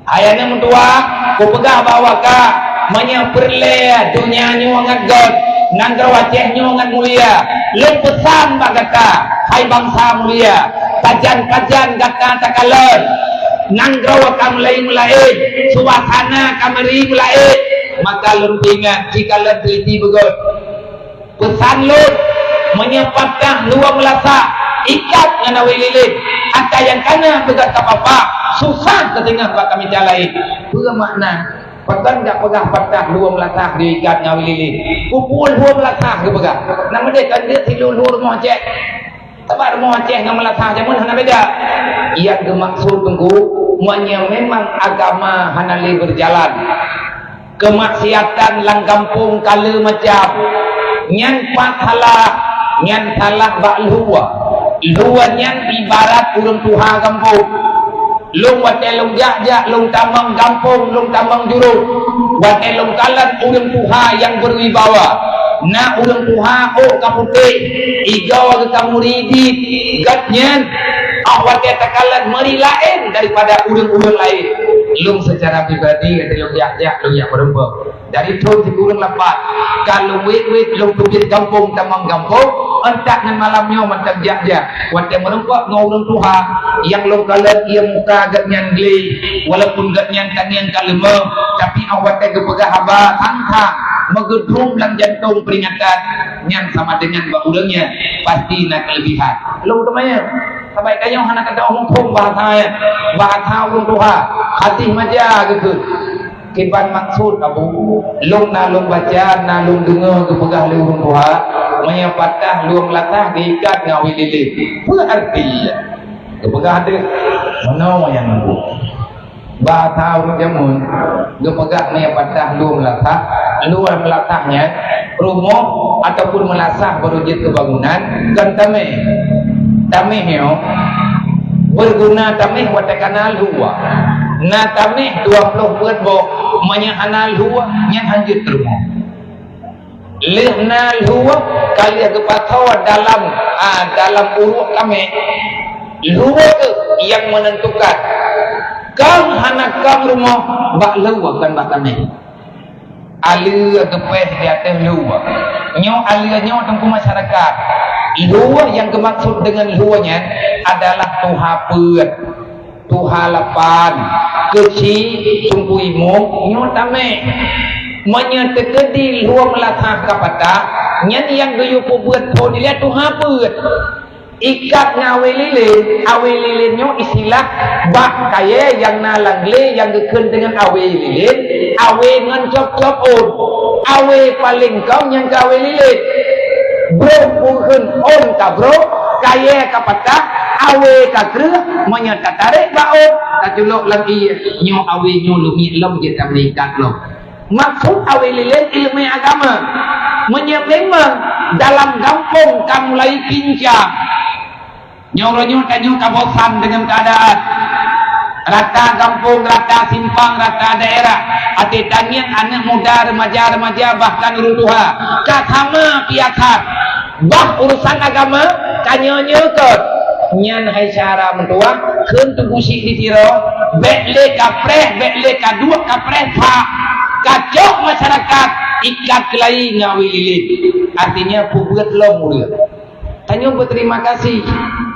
Hai aneuk meutuah, kupeugah bak awak kah, meunyoe peureulée donya nyoe ngon gét, nanggroe Aceh nyoe ngon mulia, lôn peusan bak gata, hai bansa mulia, pajan-pajan gata takalon, nanggroe ka mulai meulaén, suasana ka meuri meulaén, maka lôn peuingat, jikalon teliti beugét. Peusan lôn, meunyoe patah luwah meulasah, ikat ngon awé lilin, ata nyang kana beugét ka papa, susah teudeungoe bak kami calaén. Peue makna? Pakon jak peugah patah luwah meulasah diikat ngon awé lilin? Peue luwah meulasah geupeugah? Nama deh kan dia tilu luwah rumoh cek. Sabab rumoh Aceh ngon meulasah jameun hana beda. Nyang geumaksud Teungku, meunyoe memang agama hana lé beujalan, keumaksiatan lam gampông ka le macam. Nyan pat salah, nyan salah bak lhue. Lhue nyan ibarat ureueng tuha gampông. Lôn watée lôn jak-jak lôn tamong gampông, lôn tamong jurông. Watée lôn kalon ureueng tuha nyang beuwibawa. Na ureueng tuha ôk ka putéh, igoe geuh ka muri dit. Gobnyan, 'oh watée takalon meuri laén daripada ureueng-ureueng laén. Lôn seucara pribadi watée lôn jak-jak lôn jak meureumpok. Dari thôn sikureueng lapan, ka lôn wét-wét lôn teubiet gampông tamong gampông, euntak ngon malam nyoe mantong jak-jak. Watée meureumpok ngon ureueng tuha, nyang lôn kalon ie muka gobnyan glé, walaupun gobnyan tangieng ka leumoh, tapi 'oh watée geupeugah haba thang-thang, meugeudrôm lam jantông peuringatan, nyan sama deungon bak ureueng nyan pasti na keuleubihan. Lôn teumanyong, sabai tanyoe hana tatu'oh muphom bahasa nyan, bahasa ureueng tuha, hadih maja geukheun. Kiban maksud Abu, lôn na lôn baca, na lôn deungoe geupeugah lé ureueng tuha, meunyoe patah luwah meulasah diikat ngon awé lilin. Peue arti? Geupeugah deuh, meunoe nyang nunggu. Bak ureueng jameun, geupeugah meunyoe patah luwah meulasah, luwah meulasah nyan rumoh ataupun meulasah barô jeuet keu bangunan, kon taméh. Taméh nyoe beuguna taméh watée ka na lhue. Na taméh dua ploh peuet boh, meunyoe hana lhue, nyan hanjeuet rumoh. Lheueh na lhue, ka lheueh geupasoe dalam, a, dalam uruek taméh. Lhue kheueh nyang meunentukan. Kon hana kon rumoh bak lhue, kon bak taméh. Aleue geupéh di ateueh lhue. Nyoe aleue nyoe teungku masyarakat. Lhue nyang geumaksud deungon lhue nyan adalah tuha peuet, tuha lapan, keuchik, teungku imum, nyoe taméh. Meunyoe teukeudi lhue meulasah ka patah, nyan nyang geuyue peubeuet phon ilée tuha peuet. Ikat ngon awé lilin, awé lilin nyoe istilah bak kayée nyang na lam glé nyang geukheun deungon awé lilin, awé ngon cop-cop ôn. Awé paleng kong nyang keu awé lilin. Broh pukheun ôn ka broh, kayée ka patah, awé ka kreueh, meunyoe tatarek bak ôn, taculok lam ié, nyoe awé nyoe leumiek lom jeuet ka meuikat lom. Maksud awé lilin ileumé agama. Meunyoe memang dalam gampông ka mulai pincang, nyoe uroe nyoe tanyoe ka bosan deungon keuadaan. Rata gampông, rata simpang, rata daerah. Até tangieng aneuk muda, remaja-remaja, bahkan ureueng tuha. Ka sama piasan. Bah urusan agama, tanyoe nyoe kon. Nyan hai syara meutuah, kheun teungku syik di Tiro, bèk lé kapreh, bèk lé kaduek kapreh, pak. Kacok masyarakat, ikat keulayi ngon awi lilin. Artinya, peubeuet lom ureueng. Tanyoe beuterima kasih.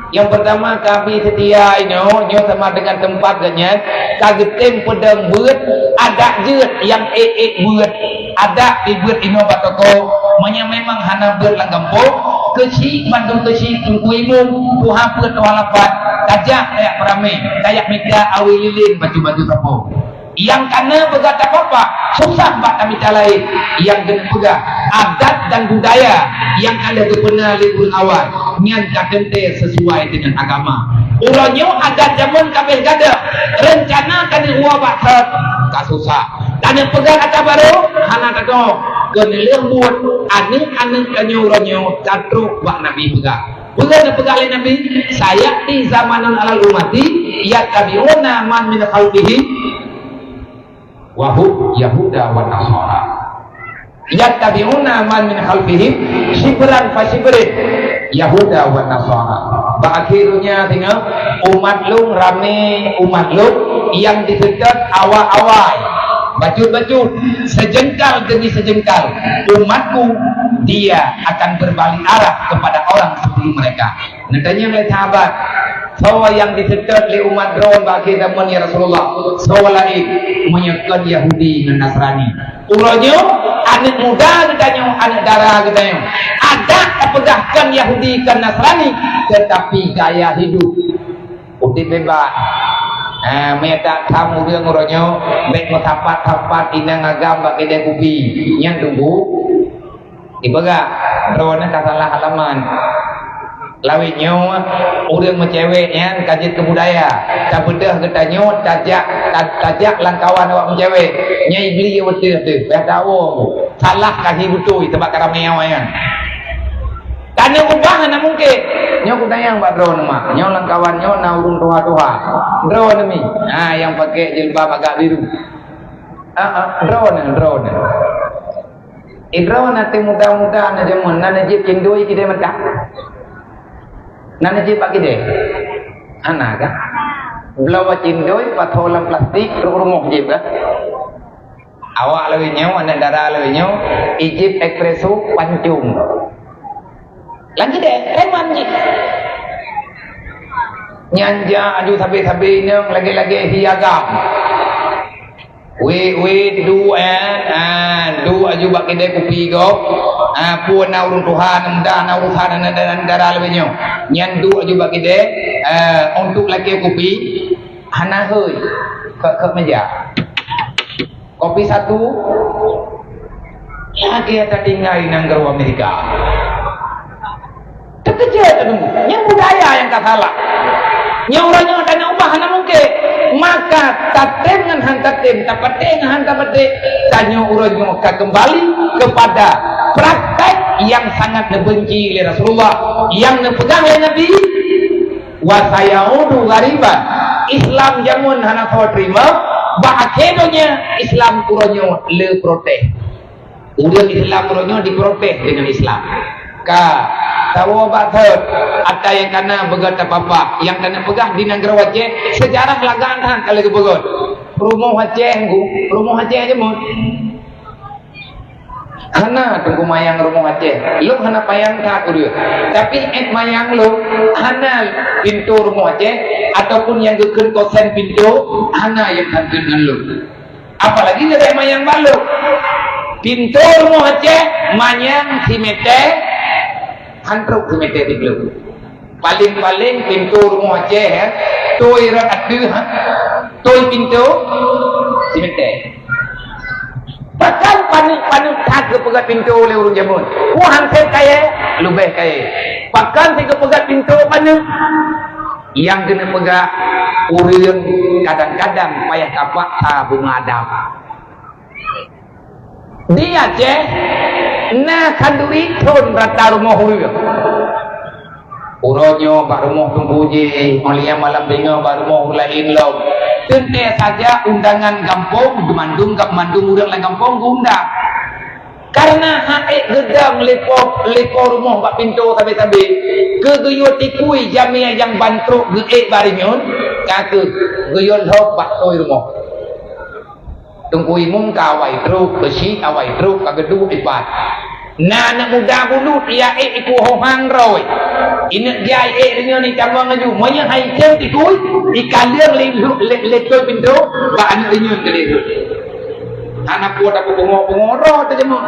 Nyang pertama, kami setia inoe, nyoe sama dengan tempat geuh nyan, ka geutem peudong beuet, adak jeuet nyang ék-ék beuet. Adak pih beuet inoe bak toko, meunyoe memang hana beuet lam gampông, keuchik bandum keuchik teungku imum, tuha peuet tuha lapan, tajak tajak peuramé, tajak mita awi lilin baju-baju sapo. Nyang kana peugah tapapa, susah bak tamita laén. Nyang keuneuk peugah, adat dan budaya nyang ka lheueh geupeuna lé ureueng awai, nyan ka teuntèe sesuai dengan agama. Uroe nyoe adat jameun ka abéh gadôh, reuncana taneuk woe bak thon ka susah. Taneuk peugah ata barô hana tatong, keuneulheueh buet aneuk-aneuk tanyoe uroe nyoe ka trok bak Nabi peugah. Peue neupeugah lé Nabi, "Sayati zamanun alal ummati yattabi'una man min khalfihim wa hum Yahuda wa Nasara." Yattabi'una man min khalfihim shibran fa shibrin, Yahuda wa Nasara. Bak akhé donya singoh, umat lôn ramé, umat lôn nyang diseutôt awai-awai, bacut-bacut, seujengkal demi seujengkal. Umatku, dia akan berbalik arah kepada orang sebelum mereka. Neutanyong lé sahabat, "Soe nyang diseutôt lé umat droen bak akhé zaman, ya Rasulullah?" "Soe laén, meunyoe kon Yahudi ngon Nasrani." Uroe nyoe, aneuk muda geutanyoe, aneuk dara geutanyoe, adak tapeugah kon Yahudi, kon Nasrani, teutapi gaya hidup, udép beubaih. Ha, meunyo that tham ureueng uroe nyoe, bèk meusapat-sapat inong agam bak keudè kupi. Nyan teungku. Ipeugah, droeneuh ka salah alamat. Lawét nyoe, ureueng meucewek nyan ka jeuet keu budaya. Tabeudôh geutanyoe tajak, ta-, tajak lam kawan awak meucewek. Nyan Iblih beutôi-beutôi, payah tawoe. Salah ka hi beutôi, sabab ka ramé awai nyan. Taneuk ubah hana mungken. Nyoe kutanyong bak droeneuh mak. Nyoe lam kawan nyoe na ureueng tuha-tuha. Droeneuh mi. Ha, nyang pakai jilbab agak biru. Ah, ah, droeneuh, droeneuh. Idroe na teuh muda-muda na jameun, na neujieb cindoi kideh mantah? Na neujieb bak kideh? Hana kan? Bloe cindoi, pasoe lam plastik, trok rumoh jieb kan? Awak lawét nyoe, aneuk dara lawét nyoe, ijieb espresso pancong. Lam kideh, preman jih. Nyan jak aju sabe-sabe inong lagèe-lagèe hi agam. Wék, wék, duek, eh. Ah, duek aju bak keudè kupi gob. Ah, peue na ureueng tuha, na muda, na urusan, na, na, na dara leubeh nyoe. Nyan duek aju bak keudè, eh, untuk lakèe kupi, hana hôi. Keu, keu meja. Kopi satu, lagèe tatinggai nanggroe Amerika. Teukeujot teudeungoe, nyan budaya nyang ka salah. Nyoe uroe nyoe tanyoe ubah hana mungken. Maka tatem ngon han tatem, tapatéh ngon han tapatéh, tanyoe uroe nyoe ka keumbali keupada praktek nyang sangat neubeunci lé Rasulullah, nyang neupeugah lé Nabi, "Wa sayaudu ghariban." Islam jameun hana soe teurimong, bak akhé donya Islam uroe nyoe le protes. Ureueng Islam uroe nyoe diprotes deungon Islam. Ka, tawoe bak thon, ata nyang kana beugöt tapapa, nyang kana peugah di nanggroe Aceh, seujarah lagak that ka lheueh geupeugöt. Rumoh Aceh, Teungku, rumoh Aceh jameun. Hana Teungku mayang rumoh Aceh. Lôn hana payang that ureueng. Tapi 'et mayang lôn, hana pintoe rumoh Aceh ataupun nyang geukheun kosen pintoe, hana nyang sangkeut ngon lôn. Apalagi leubeh manyang bak lôn. Pintoe rumoh Aceh manyang simeter, han trok simeter siplôh. Paléng-paléng pintoe rumoh Aceh, eh, toi rot ateueh, ha? Toi pintoe simeter. Pakon paneuk-paneuk that geupeugöt pintoe lé ureueng jameun? Peue han sép kayèe, leubeh kayèe. Pakon sép geupeugöt pintoe paneuk? Nyang keuneuk peugah, ureueng kadang-kadang payah tapaksa beungoh adab. Di Aceh na khanduri thon rata rumoh ureueng. Uroe nyoe bak rumoh Teungku jih, 'oh lheueh nyan malam singoh bak rumoh ureueng laén lom. Teuntée saja undangan gampông, mandum, mandum ureuëng lam gampông geuundang. Karena han ék geudong lé po, lé po rumoh bak pintoe sabe-sabe, keu geuyue tikui jamé nyang ban trok geuék bak rinyeun, ka kheueh geuyue lhok bak toe rumoh. Teungku Imum ka awai trok, beusi awai trok, ka geuduek ipat. Na aneuk muda bulut, ya ék iku hohang roi. Ineuk jai ék rinyeun itamong laju. Meunyoe hai tem tikui, ikaleueng lé, lé, lé toe pintoe, bak aneuk rinyeun keu lé. Hana peue tapeubungok-bungok droe teujeumeuh.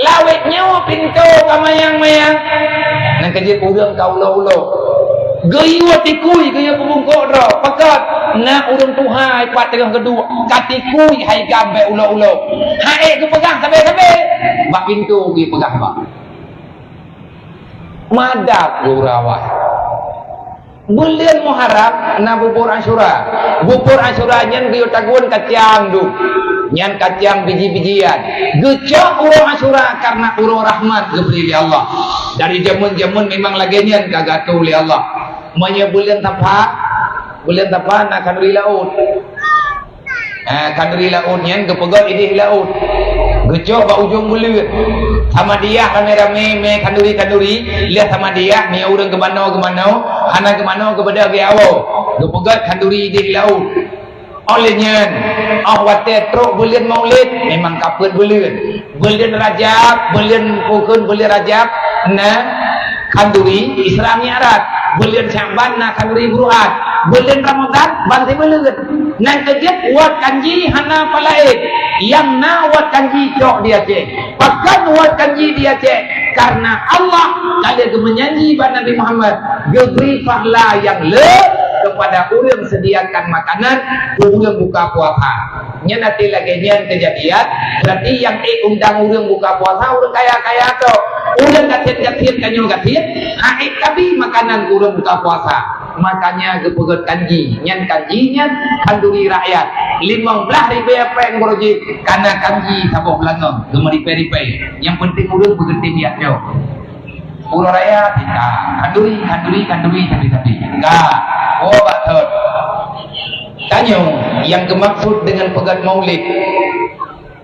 Lawét nyoe pintoe ka mayang-mayang. Nang keujeuet ureuëng ka ulo-ulo. Geuyue tikui, geuyue peubungkok droe. Pakon na ureuëng tuha ipat teungoh geuduek, ka tikui hai gam bék ulo-ulo. Han ék geupeugah sabe-sabe. Bak pintoe geupeugah bak. Madab geurawai. Buleuen Muharram na bubur Asyura. Bubur Asyura nyan geuyue tagun kacang dum. Nyan kacang biji-bijian. Geucok uroe Asyura karena uroe rahmat geubri lé Allah. Dari jameun-jameun memang lagée nyan ka geuatoe lé Allah. Meunyoe buleuen Safar, buleuen Safar na khanduri laôt. Ah, khanduri laôt nyan geupeugét idéh laôt. Geucok bak ujong buleuen. Samadiyah ramé-ramé mé khanduri-khanduri, lheueh samadiyah mé ureuëng geumanoe-geumanoe, hana geumanoe geubeudôh geuwoe. Geupeugét khanduri idéh laôt. Óh lheueh nyan, óh watée trok buleuen Maulid, memang ka peuet buleuen. Buleuen Rajab, buleuen, bukon buleuen Rajab, na khanduri Isra Mi'raj. Buleuen Syakban na khanduri Buru'at. Buleuen Ramadhan ban sibuleuen. Nang keujeuet wat kanji hana palaén. Nyang na wat kanji cok di Aceh. Pakon wat kanji di Aceh? Karena Allah ka lheueh geumeujanji bak Nabi Muhammad, geubri pahala nyang le kepada ureuëng sediakan makanan keu ureuëng buka puasa. Nyan até lagée nyan keujadian, berarti nyang ék undang ureuëng buka puasa ureuëng kaya-kaya tok. Ureuëng gasien-gasien tanyoe gasien, han ék tabi makanan keu ureuëng buka puasa. Makanya geupeugét kanji, nyan kanji nyan khanduri rakyat. Limong blaih ribée péng baroe jih kana kanji saboh beulangöng, geumeuripée-ripée. Nyang penting ureuëng beugeutem jak nyoe. Uroe raya tika, khanduri, khanduri, khanduri, sabe-sabe. Ka, oh bak thon. Tanyoe nyang geumaksud deungon peugét Maulid,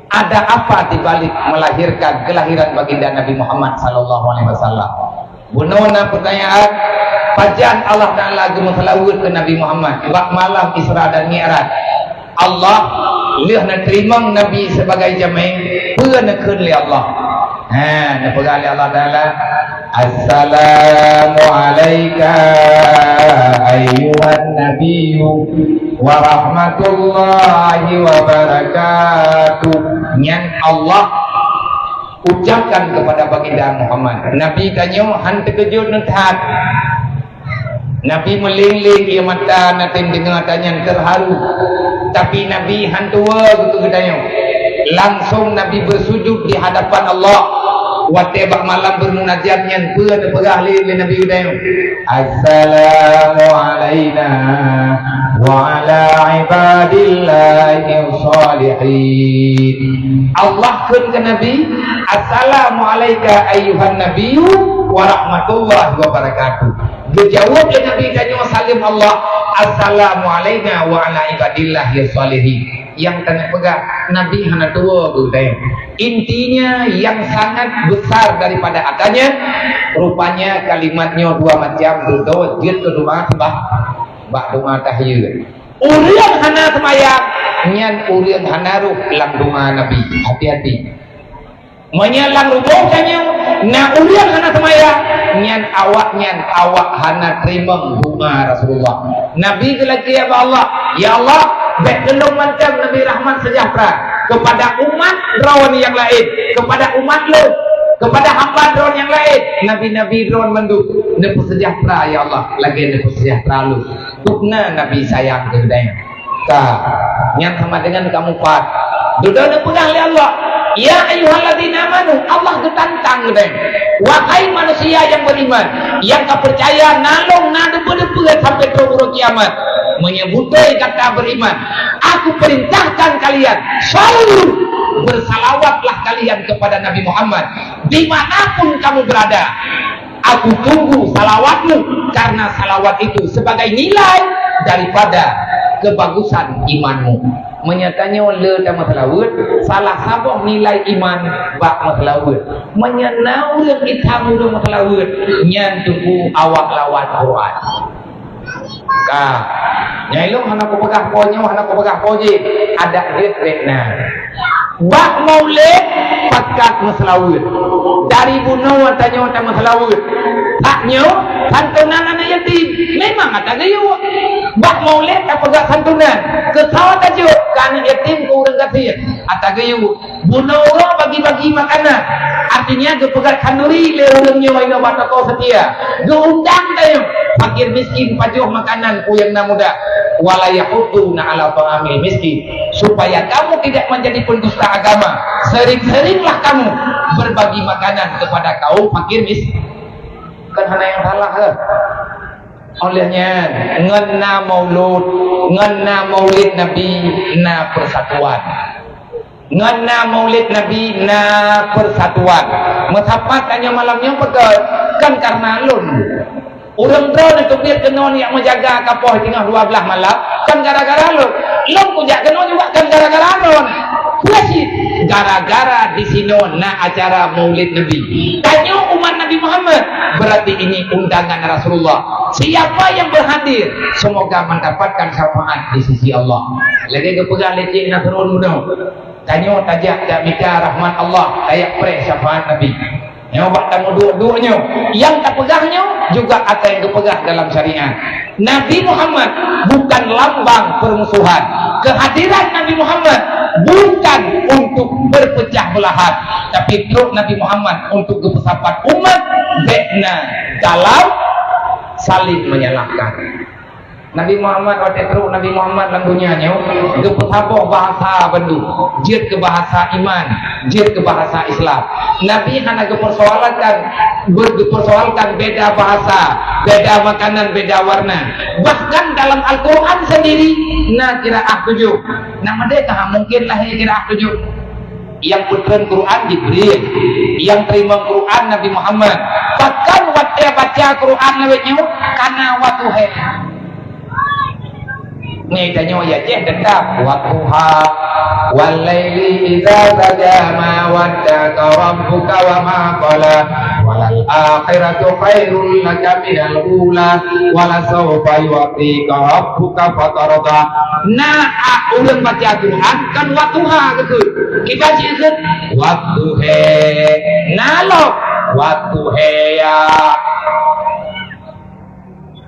ada apa di balik melahirkan kelahiran baginda Nabi Muhammad sallallahu alaihi wasallam? Bunoe na peutanyaan, pajan Allah Taala geumeuseulaweuet keu Nabi Muhammad bak malam Isra dan Mi'raj? Allah lheueh neuteurimong Nabi sibagai jamé, peue neukheun lé Allah? Ha, neupeugah lé Allah Taala, "Assalamu alaika ayyuhan nabiyyu wa rahmatullahi wa barakatuh." Nyan Allah ucapkan kepada baginda Muhammad. Nabi tanyoe han teukeujot neuthat. Nabi meuléng-léng ié mata, na tem deungoe tanyan terharu. Tapi Nabi han tuwoe geutanyoe. Langsung Nabi bersujud di hadapan Allah. Watée bak malam bermunajat nyan peue neupeugah lé, lé Nabi geutanyoe? "Assalamu alaina wa ala ibadillahis shalihin." Allah kheun keu Nabi, "Assalamu alaika ayyuhan nabiyyu wa rahmatullahi wa barakatuh." Geujaweueb lé Nabi tanyoe saleuem Allah, "Assalamu alaina wa ala ibadillahis shalihin." Nyang tanyoe peugah, Nabi hana tuwoe geutanyoe. Intinya, yang sangat besar daripada ata nyan, rupanya kalimat nyoe dua macam, dudoe jeuet keu doa sembah, bak doa tahiyat. Ureuëng hana seumayang, nyan ureuëng hana rhoh lam doa Nabi. Hati-hati. Meunyoe lam rumoh tanyoe na ureuëng hana seumayang, nyan awak nyan awak hana teurimong doa Rasulullah. Nabi geulakée bak Allah, "Ya Allah, bék keu lôn mantong Nabi rahmat seujahteura kepada umat droen nyang laén, kepada umat lôn, kepada hamba droen nyang laén, nabi-nabi droen mandum, neupeuseujahteura, ya Allah, lagée neupeuseujahteura lôn." Bukna Nabi sayang keu geutanyoe. Ka, nyan sama dengan kamu pat. Dudoe neupeugah lé Allah, "Ya ayyuhalladzina amanu," Allah geutantang geutanyoe. "Wahai manusia yang beriman, nyang ka peucaya na lôn na deungon-deungon sampai trok uroe kiamat, meunyoe beutôi gata beriman, aku perintahkan kalian, shallu, bersalawatlah kalian kepada Nabi Muhammad dimanapun kamu berada." Aku tunggu salawatmu, karena salawat itu sebagai nilai daripada Kebagusan imanmu. Meunyoe tanyoe le tameuseulaweuet, salah saboh nilai iman bak meuseulaweuet. Meunyoe na ureuëng itam ureuëng meuseulaweuet, nyan teungku awak lawan Quran. Ka. Nyang ilong hana kupeugah po nyoe, hana kupeugah po jih. Adak gét-gét na. Bak Maulid pakat meuseulaweuet. Dari bunoe tanyoe tameuseulaweuet. Tanyoe santunan aneuk yatim. Memang ata geuyue. Bak Maulid tapeugah santunan. Keu sawa tajok keu aneuk yatim, keu ureuëng gasien. Ata geuyue. Bunoe uroe bagi-bagi makanan. Artinya geupeugah khanduri lé ureuëng nyoe inoe bak toko seutia. Geuundang tanyoe fakir miskin pajoh makanan keu nyang na muda. Wala yahudduna ala ta'amil miskin. Supaya kamu tidak menjadi pendusta agama. Sering-seringlah kamu berbagi makanan kepada kaum fakir miskin. Kan hana nyang salah kan? Oleh nyan, ngon na maulud, ngon na maulid Nabi, na persatuan. Ngon na maulid Nabi, na persatuan. Meusapat tanyoe malam nyoe peugah, kan karena lôn. Ureuëng droeneuh teubiet keunoe nyang meujaga kapoh teungoh dua belas malam, kan gara-gara lôn. Lôn kujak keunoe juga kan gara-gara lôn. Peue cit? Gara-gara di sinoe na acara Maulid Nabi. Tanyoe umat Nabi Muhammad, berarti ini undangan Rasulullah. Siapa yang berhadir, semoga mendapatkan syafaat di sisi Allah. Lagée geupeugah lé Cik Nasrul bunoe, tanyoe tajak tamita rahmat Allah, tajak preh syafaat Nabi. Nyoe bak tameuduek-duek nyoe. Nyang tapeugah nyoe juga ata nyang geupeugah dalam syariat. Nabi Muhammad bukan lambang permusuhan. Kehadiran Nabi Muhammad bukan untuk berpecah belahan, tapi trok Nabi Muhammad untuk geupeusapat umat bék na dalam saling menyalahkan. Nabi Muhammad, watée trok Nabi Muhammad lam donya nyoe, geupeusaboh bahasa bandum, jeuet keu bahasa iman, jeuet keu bahasa Islam. Nabi hana geupersoalkan, geupersoalkan beda bahasa, beda makanan, beda warna. Bahkan dalam Al-Quran sendiri na qiraah tujoh. Nama deh ka mungkin lahé qiraah tujoh. Nyang peutreun Quran Jibril, nyang teurimong Quran Nabi Muhammad. Bahkan watée baca Quran lawét nyoe kana watuhé. Nyoe tanyoe ya ceh tetap watuha. Wal laili idza saja ma wadda'aka rabbuka wa ma qala. Walal akhiratu khairul laka minal ula. Wala saufa yu'tika rabbuka fatarda. Na a ureuëng baca Quran kan watuha gitu. Kita cek ke waktu he. Nalo waktu he ya.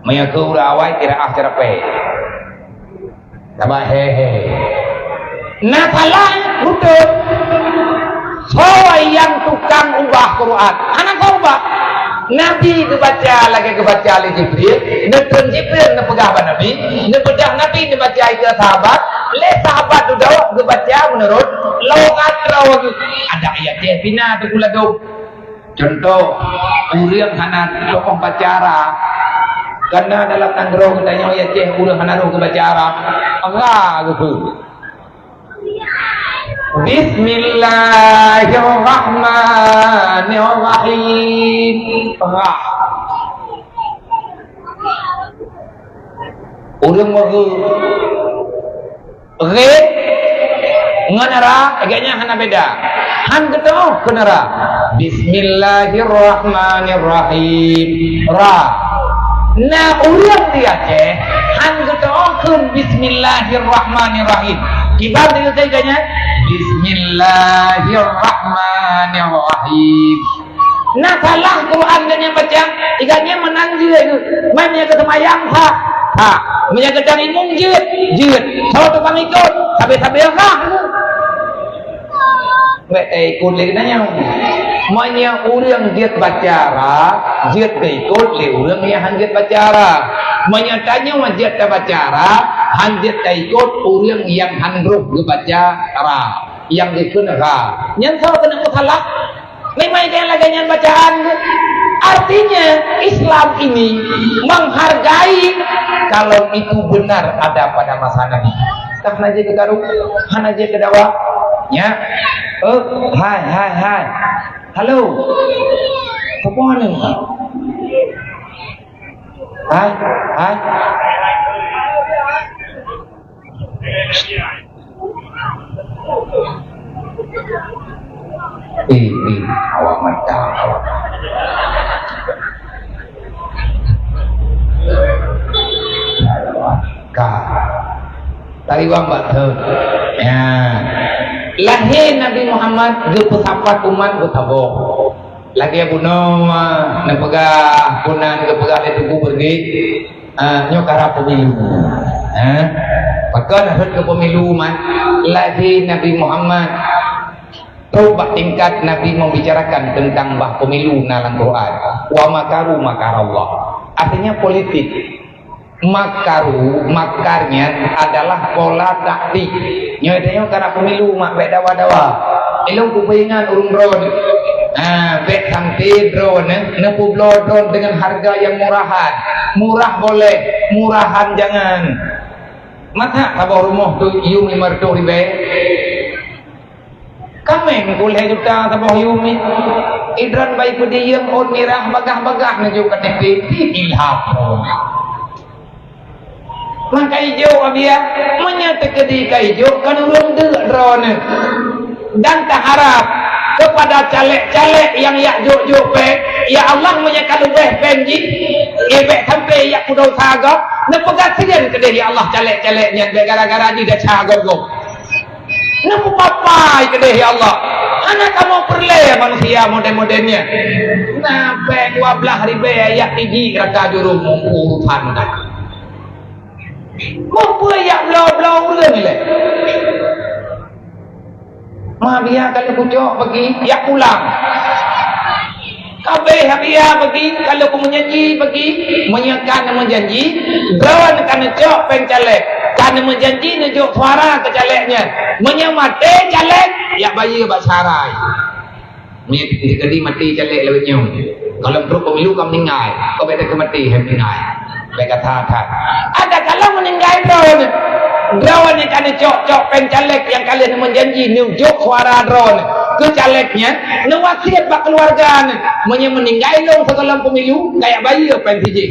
Meunyoe keu ureuëng awai qiraah ceurapée. Sabab he he. Na salah beutôi. Soe nyang tukang ubah Quran? Hana ka ubah. Nabi geubaca lagée geubaca lé Jibril, neutreun Jibril neupeugah bak Nabi, neupeudah Nabi neubaca ikeue sahabat, lé sahabat dudoe geubaca meunurot logat droe. Ada ayat jih pina teukuladong. Contoh, ureuëng hana tokoh baca Arab. Karena dalam nanggroe geutanyoe ya ceh ureuëng hana roh geubaca Arab. Ra geupeue. Bismillahirrahmanirrahim. Ra. Ureuëng meugeu Re ngon ra, agaknya hana beda. Han geutoh kheun ra. Bismillahirrahmanirrahim. Ra. Na ureuëng di Aceh, han geutoh kheun Bismillahirrahmanirrahim. Kiban di Aceh agaknya Bismillahirrahmanirrahim. Na salah Quran geuh nyang baca, iga nyan meunan jeuet geuh. Meunyoe geuh seumayang, sah, sah. Meunyoe geuh jadi imum, jeuet, jeuet. Soe tukang ikot, sabe-sabe sah geuh. Bék taikot lé geutanyoe. Meunyoe ureuëng jeuet baca Arab, jeuet taikot lé ureuëng nyang han jeuet baca Arab. Meunyoe tanyoe jeuet tabaca Arab, han jeuet taikot ureuëng nyang han roh geubaca Arab, nyang geukheun ra. Nyan soe keuneuk meusalah? Memang jangan lagée nyan bacaan. Artinya, Islam ini menghargai kalau itu benar ada pada masa Nabi. Tah na jeuet keu karu, hana jeuet keu dawa. Ya. Oh, hai, hai, hai. Halo. Soe nyoe? Hai, hai. Eh, eh, awak mantap, awak. Ka. Tariwang bak thon. Ya. Lahé Nabi Muhammad geupeusapat umat geusaboh. Lagèe bunoe, ah, neupeugah, bunoe geupeugah lé Teungku Beureuguek, ah, nyoe karab pemilu. Ha? Pakon rhot keu pemilu, man? Lahé Nabi Muhammad trok bak tingkat Nabi membicarakan tentang bah pemilu na lam Quran. Wa makaru makarallah. Artinya politik. Makaru, makar nyan adalah pola taktik. Nyoe tanyoe karab pemilu mak bèk dawa-dawa. Ilôn kupeuingat ureueng droeneuh. Ha, bèk sampoe droeneuh, eh, neupeubloe droeneuh dengan harga yang murahan. Murah boleh, murahan jangan. Masa saboh rumoh tu yum lima reutôh ribèe. Kaméng peuet juta saboh yum nyan. Idroen bai peudiyeueng ôn mirah bagah-bagah neujok K T P. Ilham. Maka ijok, Abiya, meunyoe teukeudi ka ijok, kan ureueng deuk droeneuh. Dan taharap kepada caleg-caleg nyang jak jok-jok péng, ya Allah, meunyoe ka leubeh péng jih, eh, bèk sampoe jak peudesya gob, neupeugah sireuen keudeh, ya Allah, caleg-caleg nyan bèk gara-gara jih desya gob-gob. Neupeupapai keudeh, ya Allah. Hana kamoe peureulèe manusia model-model nyan. Na péng dua blaih ribèe jak tijik rata jurông, urusan that. Meupeu jak bloe-bloe ureueng ilèe. Ma, Abiya, ka lheueh kucok bagi, jak pulang. Ka abéh, Abiya, bagi, ka lheueh kumeujanji bagi. Meunyoe ka neumeujanji, droeneuh ka neucok péng caleg, ka neumeujanji neujok suara keu caleg nyan. Meunyoe maté caleg, jak bayeue bak syara. Meunyoe teukeudi maté caleg lagèe nyoe, goh lom trok pemilu ka meuninggai, ka bèk teukeudi maté hai meuninggai. Bèk gata that. Ada kala meuninggai droeneuh. Droeneuh ka neucok-cok péng caleg nyang ka lheueh neumeujanji neujok suara droeneuh keu caleg nyan, neuwasiet bak keuluwarga neuh, meunyoe meuninggai lôn sigohlom pemilu, ka jak bayeue péng sijih.